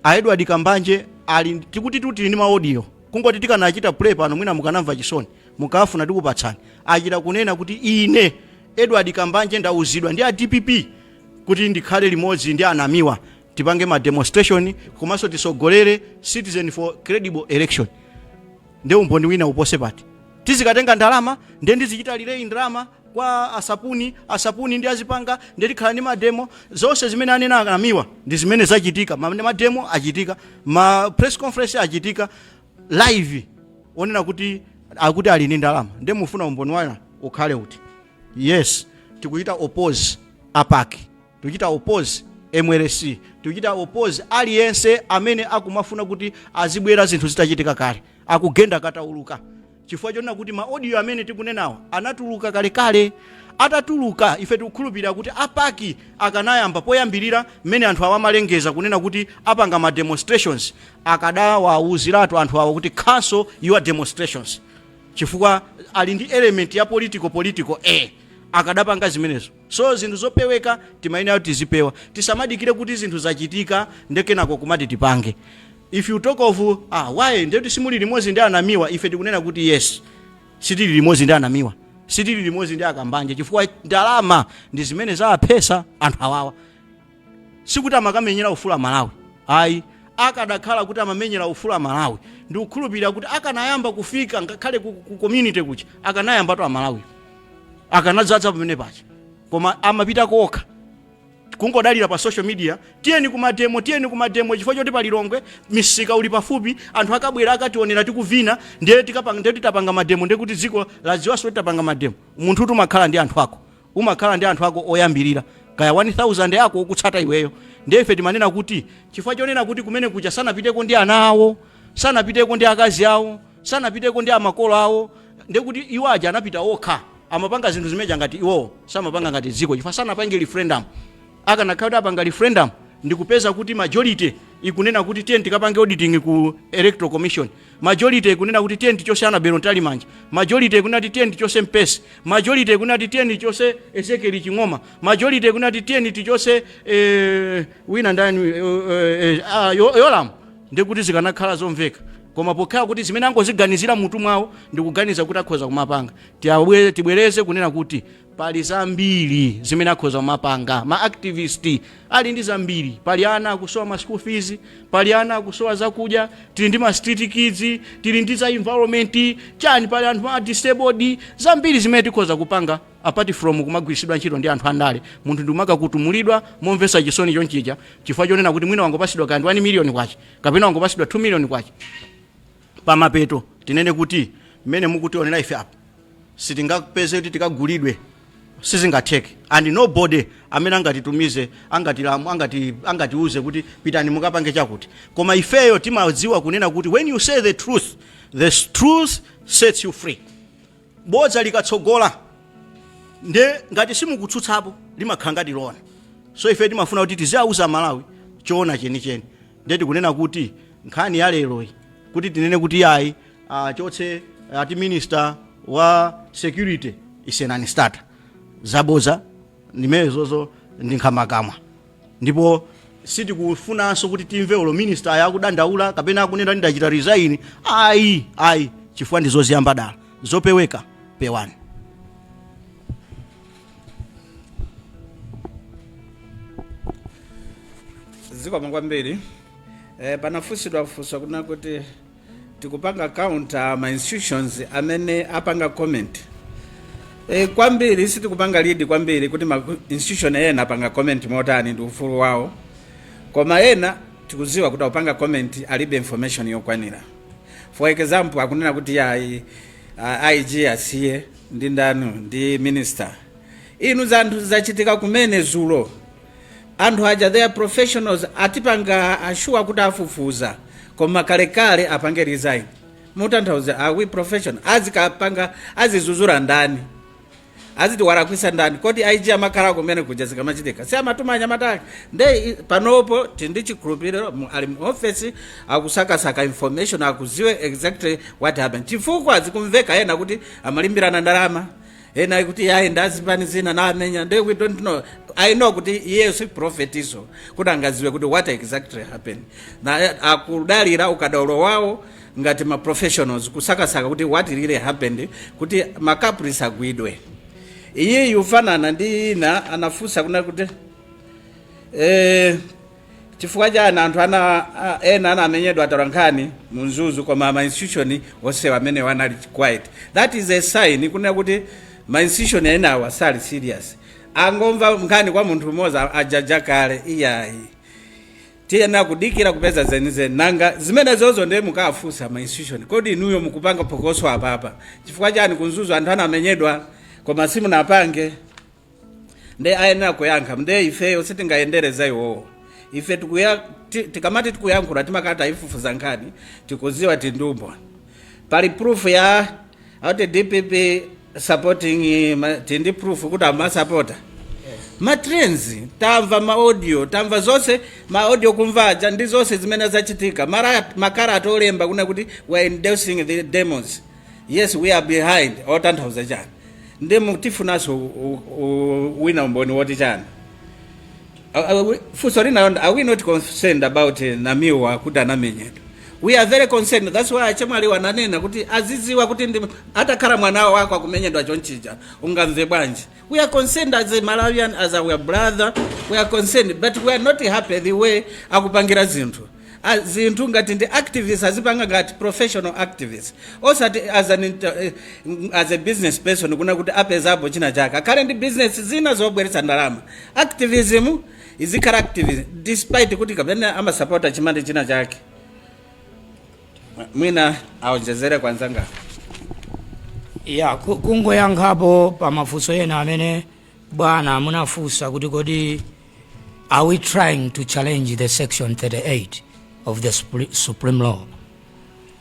A Edward Kambanje ali tikuti tili ndi ma audio, kungoti tikanachita play pano mwina mukanamva chisoni. Mukafuna tikupatsani. Achita kunena kuti ine Edward Kambanje ndauzidwa ndi a DPP kuti ndikhale limodzi ndi anamiwa, tipange ma demonstration komanso tisogolere Citizen for Credible Election. Ndiye umboni wina upose pati? Tizikatenga ndalama, ndiye ndizichita relay ndalama kwa asapuni, asapuni ndi azipanga, ndiye tikhala ndi ma demo. Zonse zimene anena anamiwa ndi zimene zachitika. Ma demo achitika, ma press conference achitika live, onena kuti akuti ali ndi ndalama. Ndiye mufuna umboni wina ukhale uti? Yes, tikuchita oppose a PAC, tikuchita oppose MLC, tikuchita oppose aliyense amene akumafuna kuti azibwera zinthu zitachitika kale, akugenda katauluka, chifukwa chonena kuti ma audio amene tikunenawo anatuluka kalekale. Atatuluka, ife tikukhulupirira kuti a PAC akanayamba poyambirira mmene anthu awa amalengeza kunena kuti apanga ma demonstrations, akadawawuziratu anthu awo kuti cancel your demonstrations, chifukwa ali ndi element ya political a akadapanga zimenezo. So zinthu zopeweka timayenera kuti tizipewa, tisamadikire kuti zinthu zachitika ndekenako kumati tipange. If you talk of why ndekuti simuli limodzi ndi anamiwa, ife tikunena kuti yes, sitili limodzi ndi anamiwa, sitili limodzi ndi akambanje, chifukwa ndalama ndi zimene zawaphesa anthu awawa. Sikuti amakamenyera ufulu Malawi, ayi. Akadakhala kuti amamenyera ufulu Malawi, ndikukhulupirira kuti akanayamba kufika ngakhale ku community kucha, akanayambatu Amalawi akanadzadza pamene pacha, koma amapita kokha kungodalira pa social media: tiyeni kuma demo, tiyeni kuma demo, chifukwa choti palilongwe misika uli pafupi, anthu akabwera akationera tikuvina, ndiye tikapanga, ndiye titapanga ma demo, ndiye kuti dziko ladziwanso titapanga ma demo. Munthu umakhala ndi anthu ako, umakhala ndi anthu ako oyambirira, kaya 1000 yako okutsata iweyo. Ndiye ife timanena kuti chifukwa chonena kuti kumene kucha sanapiteko ndi ana awo, sanapiteko ndi akazi awo, sanapiteko ndi amakolo awo, ndiye kuti iwo aja anapita okha. Amapanga zinthu zimeja ngati iwowo, samapanga ngati dziko, chifukwa sanapange referendum. Akanakhala kuti apanga referendum ndikupeza kuti majority ikunena kuti tiye tikapange auditing ku Electoral Commission, majority ikunena kuti tiye tichose Annabel Mtalimanja, majority ikunena kuti tiye tichose Mpesi, majority ikunena kuti tiye tichose Ezekiel Ching'oma, majority ikunena kuti tiye tichose wina ndani, Yolamu, ndikuti zikanakhala zomveka. Koma pokhala kuti zimene angoziganizira mutu mwawo ndikuganiza kuti akhoza kumapanga, tibwereze kunena kuti pali zambiri zimene akhoza kumapanga. Ma activist ali ndi zambiri. Pali ana akusowa ma school fees, pali ana akusowa zakudya, tili ndi ma street kids, tili ndi za environment chani, pali anthu a disabled, zambiri zimene tikhoza kupanga apart from kumagwiritsidwa ntchito ndi anthu andale. Munthu ndikumakakutumulidwa momvetsa chisoni chonchija chifukwa chonena kuti mwina wangopasidwa kandi 1 million kwacha kapena wangopasidwa 2 million kwacha. Pamapeto tinene kuti mmene mukutionera ife apa, sitingapeze kuti tikagulidwe, sizingatheke, and nobody amene angatitumize, angatilamu, angatiuze kuti pitani mukapange chakuti. Koma ifeyo timadziwa kunena kuti when you say the truth, the truth sets you free. Bodza likatsogola, nde ngati simukutsutsapo, limakhala ngati lona. So ife timafuna kuti tiziauza Malawi choona chenicheni. Nde tikunena kuti nkhani ya leroyi, kuti tinene kuti ayi, achotse ati minister wa security, is a non-starter. Zaboza ndimenezozo, ndi nkhamakamwa, ndipo sitikufunanso kuti timve olo minister akudandaula kapena akunena ndachita resign. Ayi, ayi, chifukwa ndi zoziyamba dala. Zopeweka pewani. Zikomo kwambiri. Panafunsidwa funso kuna kuti tikupanga counter ma institutions amene apanga comment. Kwambiri sitikupanga lead kwambiri kuti ma institution ena apanga comment motani, ndi ufulu wawo, koma ena tikuziwa kuti akupanga comment alibe information yokwanira. For example, akunena kuti ayi, IG asiye ndi ndani, ndi minister. Inu, zanthu zachitika kumene zulo. Anthu aja, they are professionals, atipanga assure kuti afufuza, koma kalekale apange resign. Mutanthauza, are we professional? Azikapanga azizuzura ndani? Aziti walakwisa ndani? Kodi IG amakhala kumene kuja zikamachitika? Si amatuma anyamata ake? Nde panopo tindi chikhulupiriro ali mu office akusakasaka information, akuziwe exactly what happened, chifukwa zikumveka ena kuti amalimbirana ndalama, ena kuti yayi, ndazipani zina namenya. Nde we don't know. I know kuti iye si prophet iso kuti angaziwe kuti what exactly happened, na akudalira ukadaulo wawo ngati ma professionals kusakasaka kuti what really happened, kuti ma culprits agwidwe. Iyi yufanana ndi ina anafunsa kuna kuti chifukwa chani anthu ena anamenyedwa atolankhani mu Mzuzu, koma ma institution onsewa amene anali quiet. That is a sign kunena kuti ma institution enawa sali serious, angomva nkhani kwa munthu umodzi ajaja kale. Iyayi, tiyena kudikira kupeza zenizeni. Nanga zimenezozo ndiye mukafunsa ma institution, kodi inuyo mukupanga phokoso apapa chifukwa chani? Ku Mzuzu anthu anamenyedwa koma simunapange. Nde ayenera kuyankha. Nde ifeyo sitingayendereza iwowo. Ife tikamati tikuyankhula, timakati ayifufuza nkhani, tikuziwa tindumbwa. Pali proof ya auti DPP supporting tindi proof kuti amasapota ma trends. Tamva ma audio, tamva zonse, ma audio kumvaja ndi zonse zimene zachitika. Makarata olemba kuna kuti we are endorsing the demos, yes, we are behind, otanthauza chani? Ndi tifunanso wina umboni woti chani? Funso lina, are we not concerned about Namiwa kuti anamenyedwa? We are very concerned. That's why achemwali wananena kuti aziziwa kuti ndi atakhala mwana wako akumenyedwa chonchija ungamve bwanji? We are concerned as a Malawian, as our brother, we are concerned, but we are not happy the way akupangira zinthu. Zinthu ngati ndi activist, azipanga ngati professional activist, osati as a business person, kuna kuti apezapo china chake, akhale ndi business zina zobweretsa ndalama. Activism izikhala activism, despite kuti kapena amasapota chimande china chake. Mwina aonjezere kwanzanga. Ya, kungoyankhapo pa mafunso ena amene bwana munafunsa kuti kodi are we trying to challenge the section 38 of the supreme law,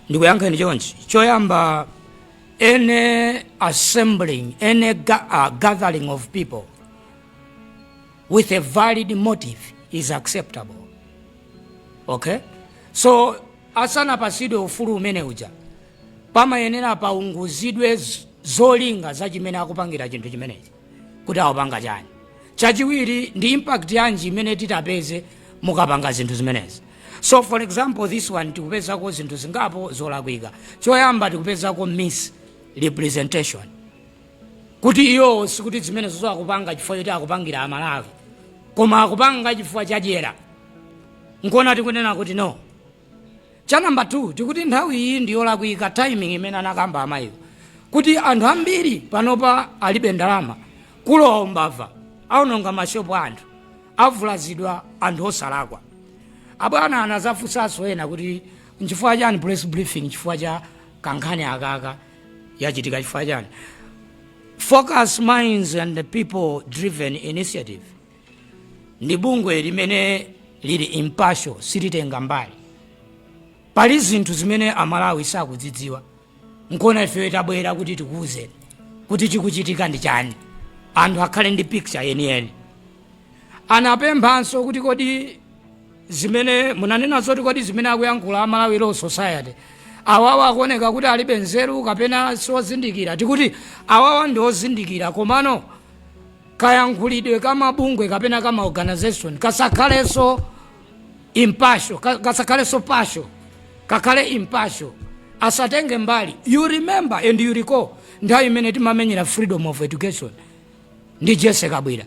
ndikuyankheni chonchi. Choyamba, any assembling, any gathering of people with a valid motive is acceptable, okay? So asanapasidwe ufulu umene uja, pamayenera paunguzidwe zolinga za chimene akupangira chinthu chimenechi, kuti akupanga chani. Chachiwiri, ndi impact yanji imene titapeze mukapanga zinthu zimenezi? So for example, this one, tikupezako zinthu zingapo zolakwika. Choyamba, tikupezako misrepresentation, kuti iwo sikuti zimenezo akupanga chifukwa choti akupangira Amalawi, koma akupanga chifukwa chadyera. Nkona tikunena kuti no. Cha namba 2, tikuti nthawi iyi ndiyolakwika, timing imene anakamba amayiwo, kuti anthu ambiri panopa alibe ndalama, kulowa umbava, aononga mashopu, anthu avulazidwa, anthu osalakwa. Abwana anazafunsanso ena kuti nchifukwa chani press briefing, chifukwa cha kankhani akaka yachitika chifukwa chani? Focus Minds and the People Driven Initiative ndi bungwe limene lili impartial, silitenga mbali. Pali zinthu zimene Amalawi sakudzidziwa, nkona ifeyo tabwera kuti tikuwuzeni kuti chikuchitika ndi chani, anthu akhale ndi picture yeniyeni. Anapemphanso kuti kodi zimene munanena zoti kodi zimene akuyankhula Amalawi Law Society awawa akuoneka kuti alibe nzeru kapena siozindikira, tikuti awawa ndi ozindikira, komano kayankhulidwe kamabungwe kapena kama organization kasakhalenso impartial, kasakhalenso partial, kakhale impartial, asatenge mbali. You remember and you recall nthawi imene timamenyera freedom of education ndi Jesse Kabwira,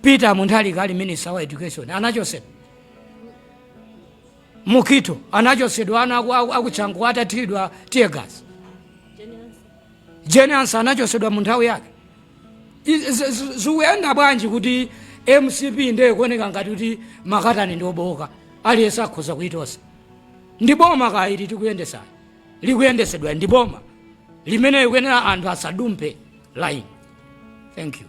Peter Mutharika ali minister wa education, anachosedwa. Mukito anachosedwa, ana akutchangu atathiridwa tear gas. Jane Ansah anachosedwa mu nthawi yake. Zikuyenda bwanji kuti MCP ndiye kuoneka ngati kuti makatani ndi oboka, aliyense akhoza kuitosa? Ndi boma kaili tikuyendesani, likuyendesedwa ndi boma limene likuyenera anthu asadumpe line. Thank you.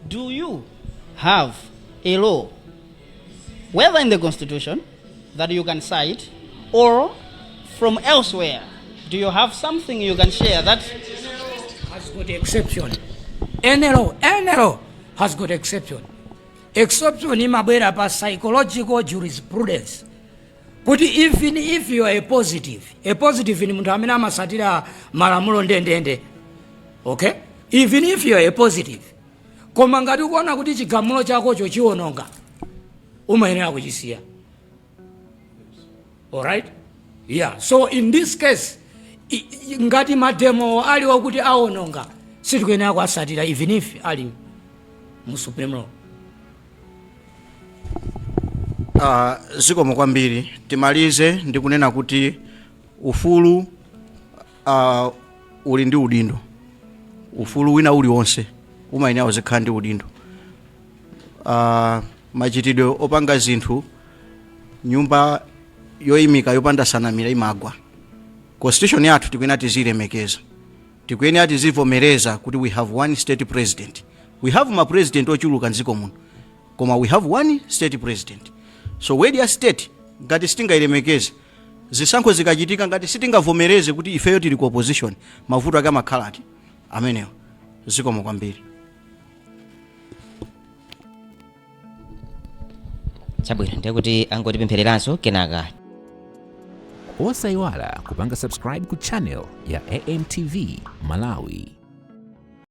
Do you have a law, whether in the Constitution that you can cite or from elsewhere? Do you have something you can share that has got exception? Any law, any law has got exception. Exception imabwera pa psychological jurisprudence, kuti even if you are a positive, a positive ni munthu amene amasatira malamulo ndendende, okay? Even if you are a positive, koma ngati ukuona kuti chigamulo chakocho chiwononga, umayenera kuchisiya. Alright, yeah. So in this case, ngati mademo ali wakuti awononga, sitikuyenera kuasatira even if ali mu supreme law. Zikomo kwambiri. Timalize ndi kunena kuti ufulu uli ndi udindo. Ufulu wina uliwonse umayenera uzikhala ndi udindo. Machitidwe opanga zinthu, nyumba yoyimika yopanda sanamira imagwa. Constitution yathu tikuyenera tizilemekeza, tikuyenera tizivomereza kuti we have one state president. We have ma president ochuluka mdziko muno, koma we have one state president. So word ya state ngati sitingayilemekeze, zisankho zikachitika, ngati sitingavomereze kuti ifeyo tili ku opposition, mavuto ake amakhala ati amenewo. Zikomo kwambiri. Chabwino, ndiye kuti angotipemphereranso kenaka. Osayiwala kupanga subscribe ku channel ya AMTV Malawi.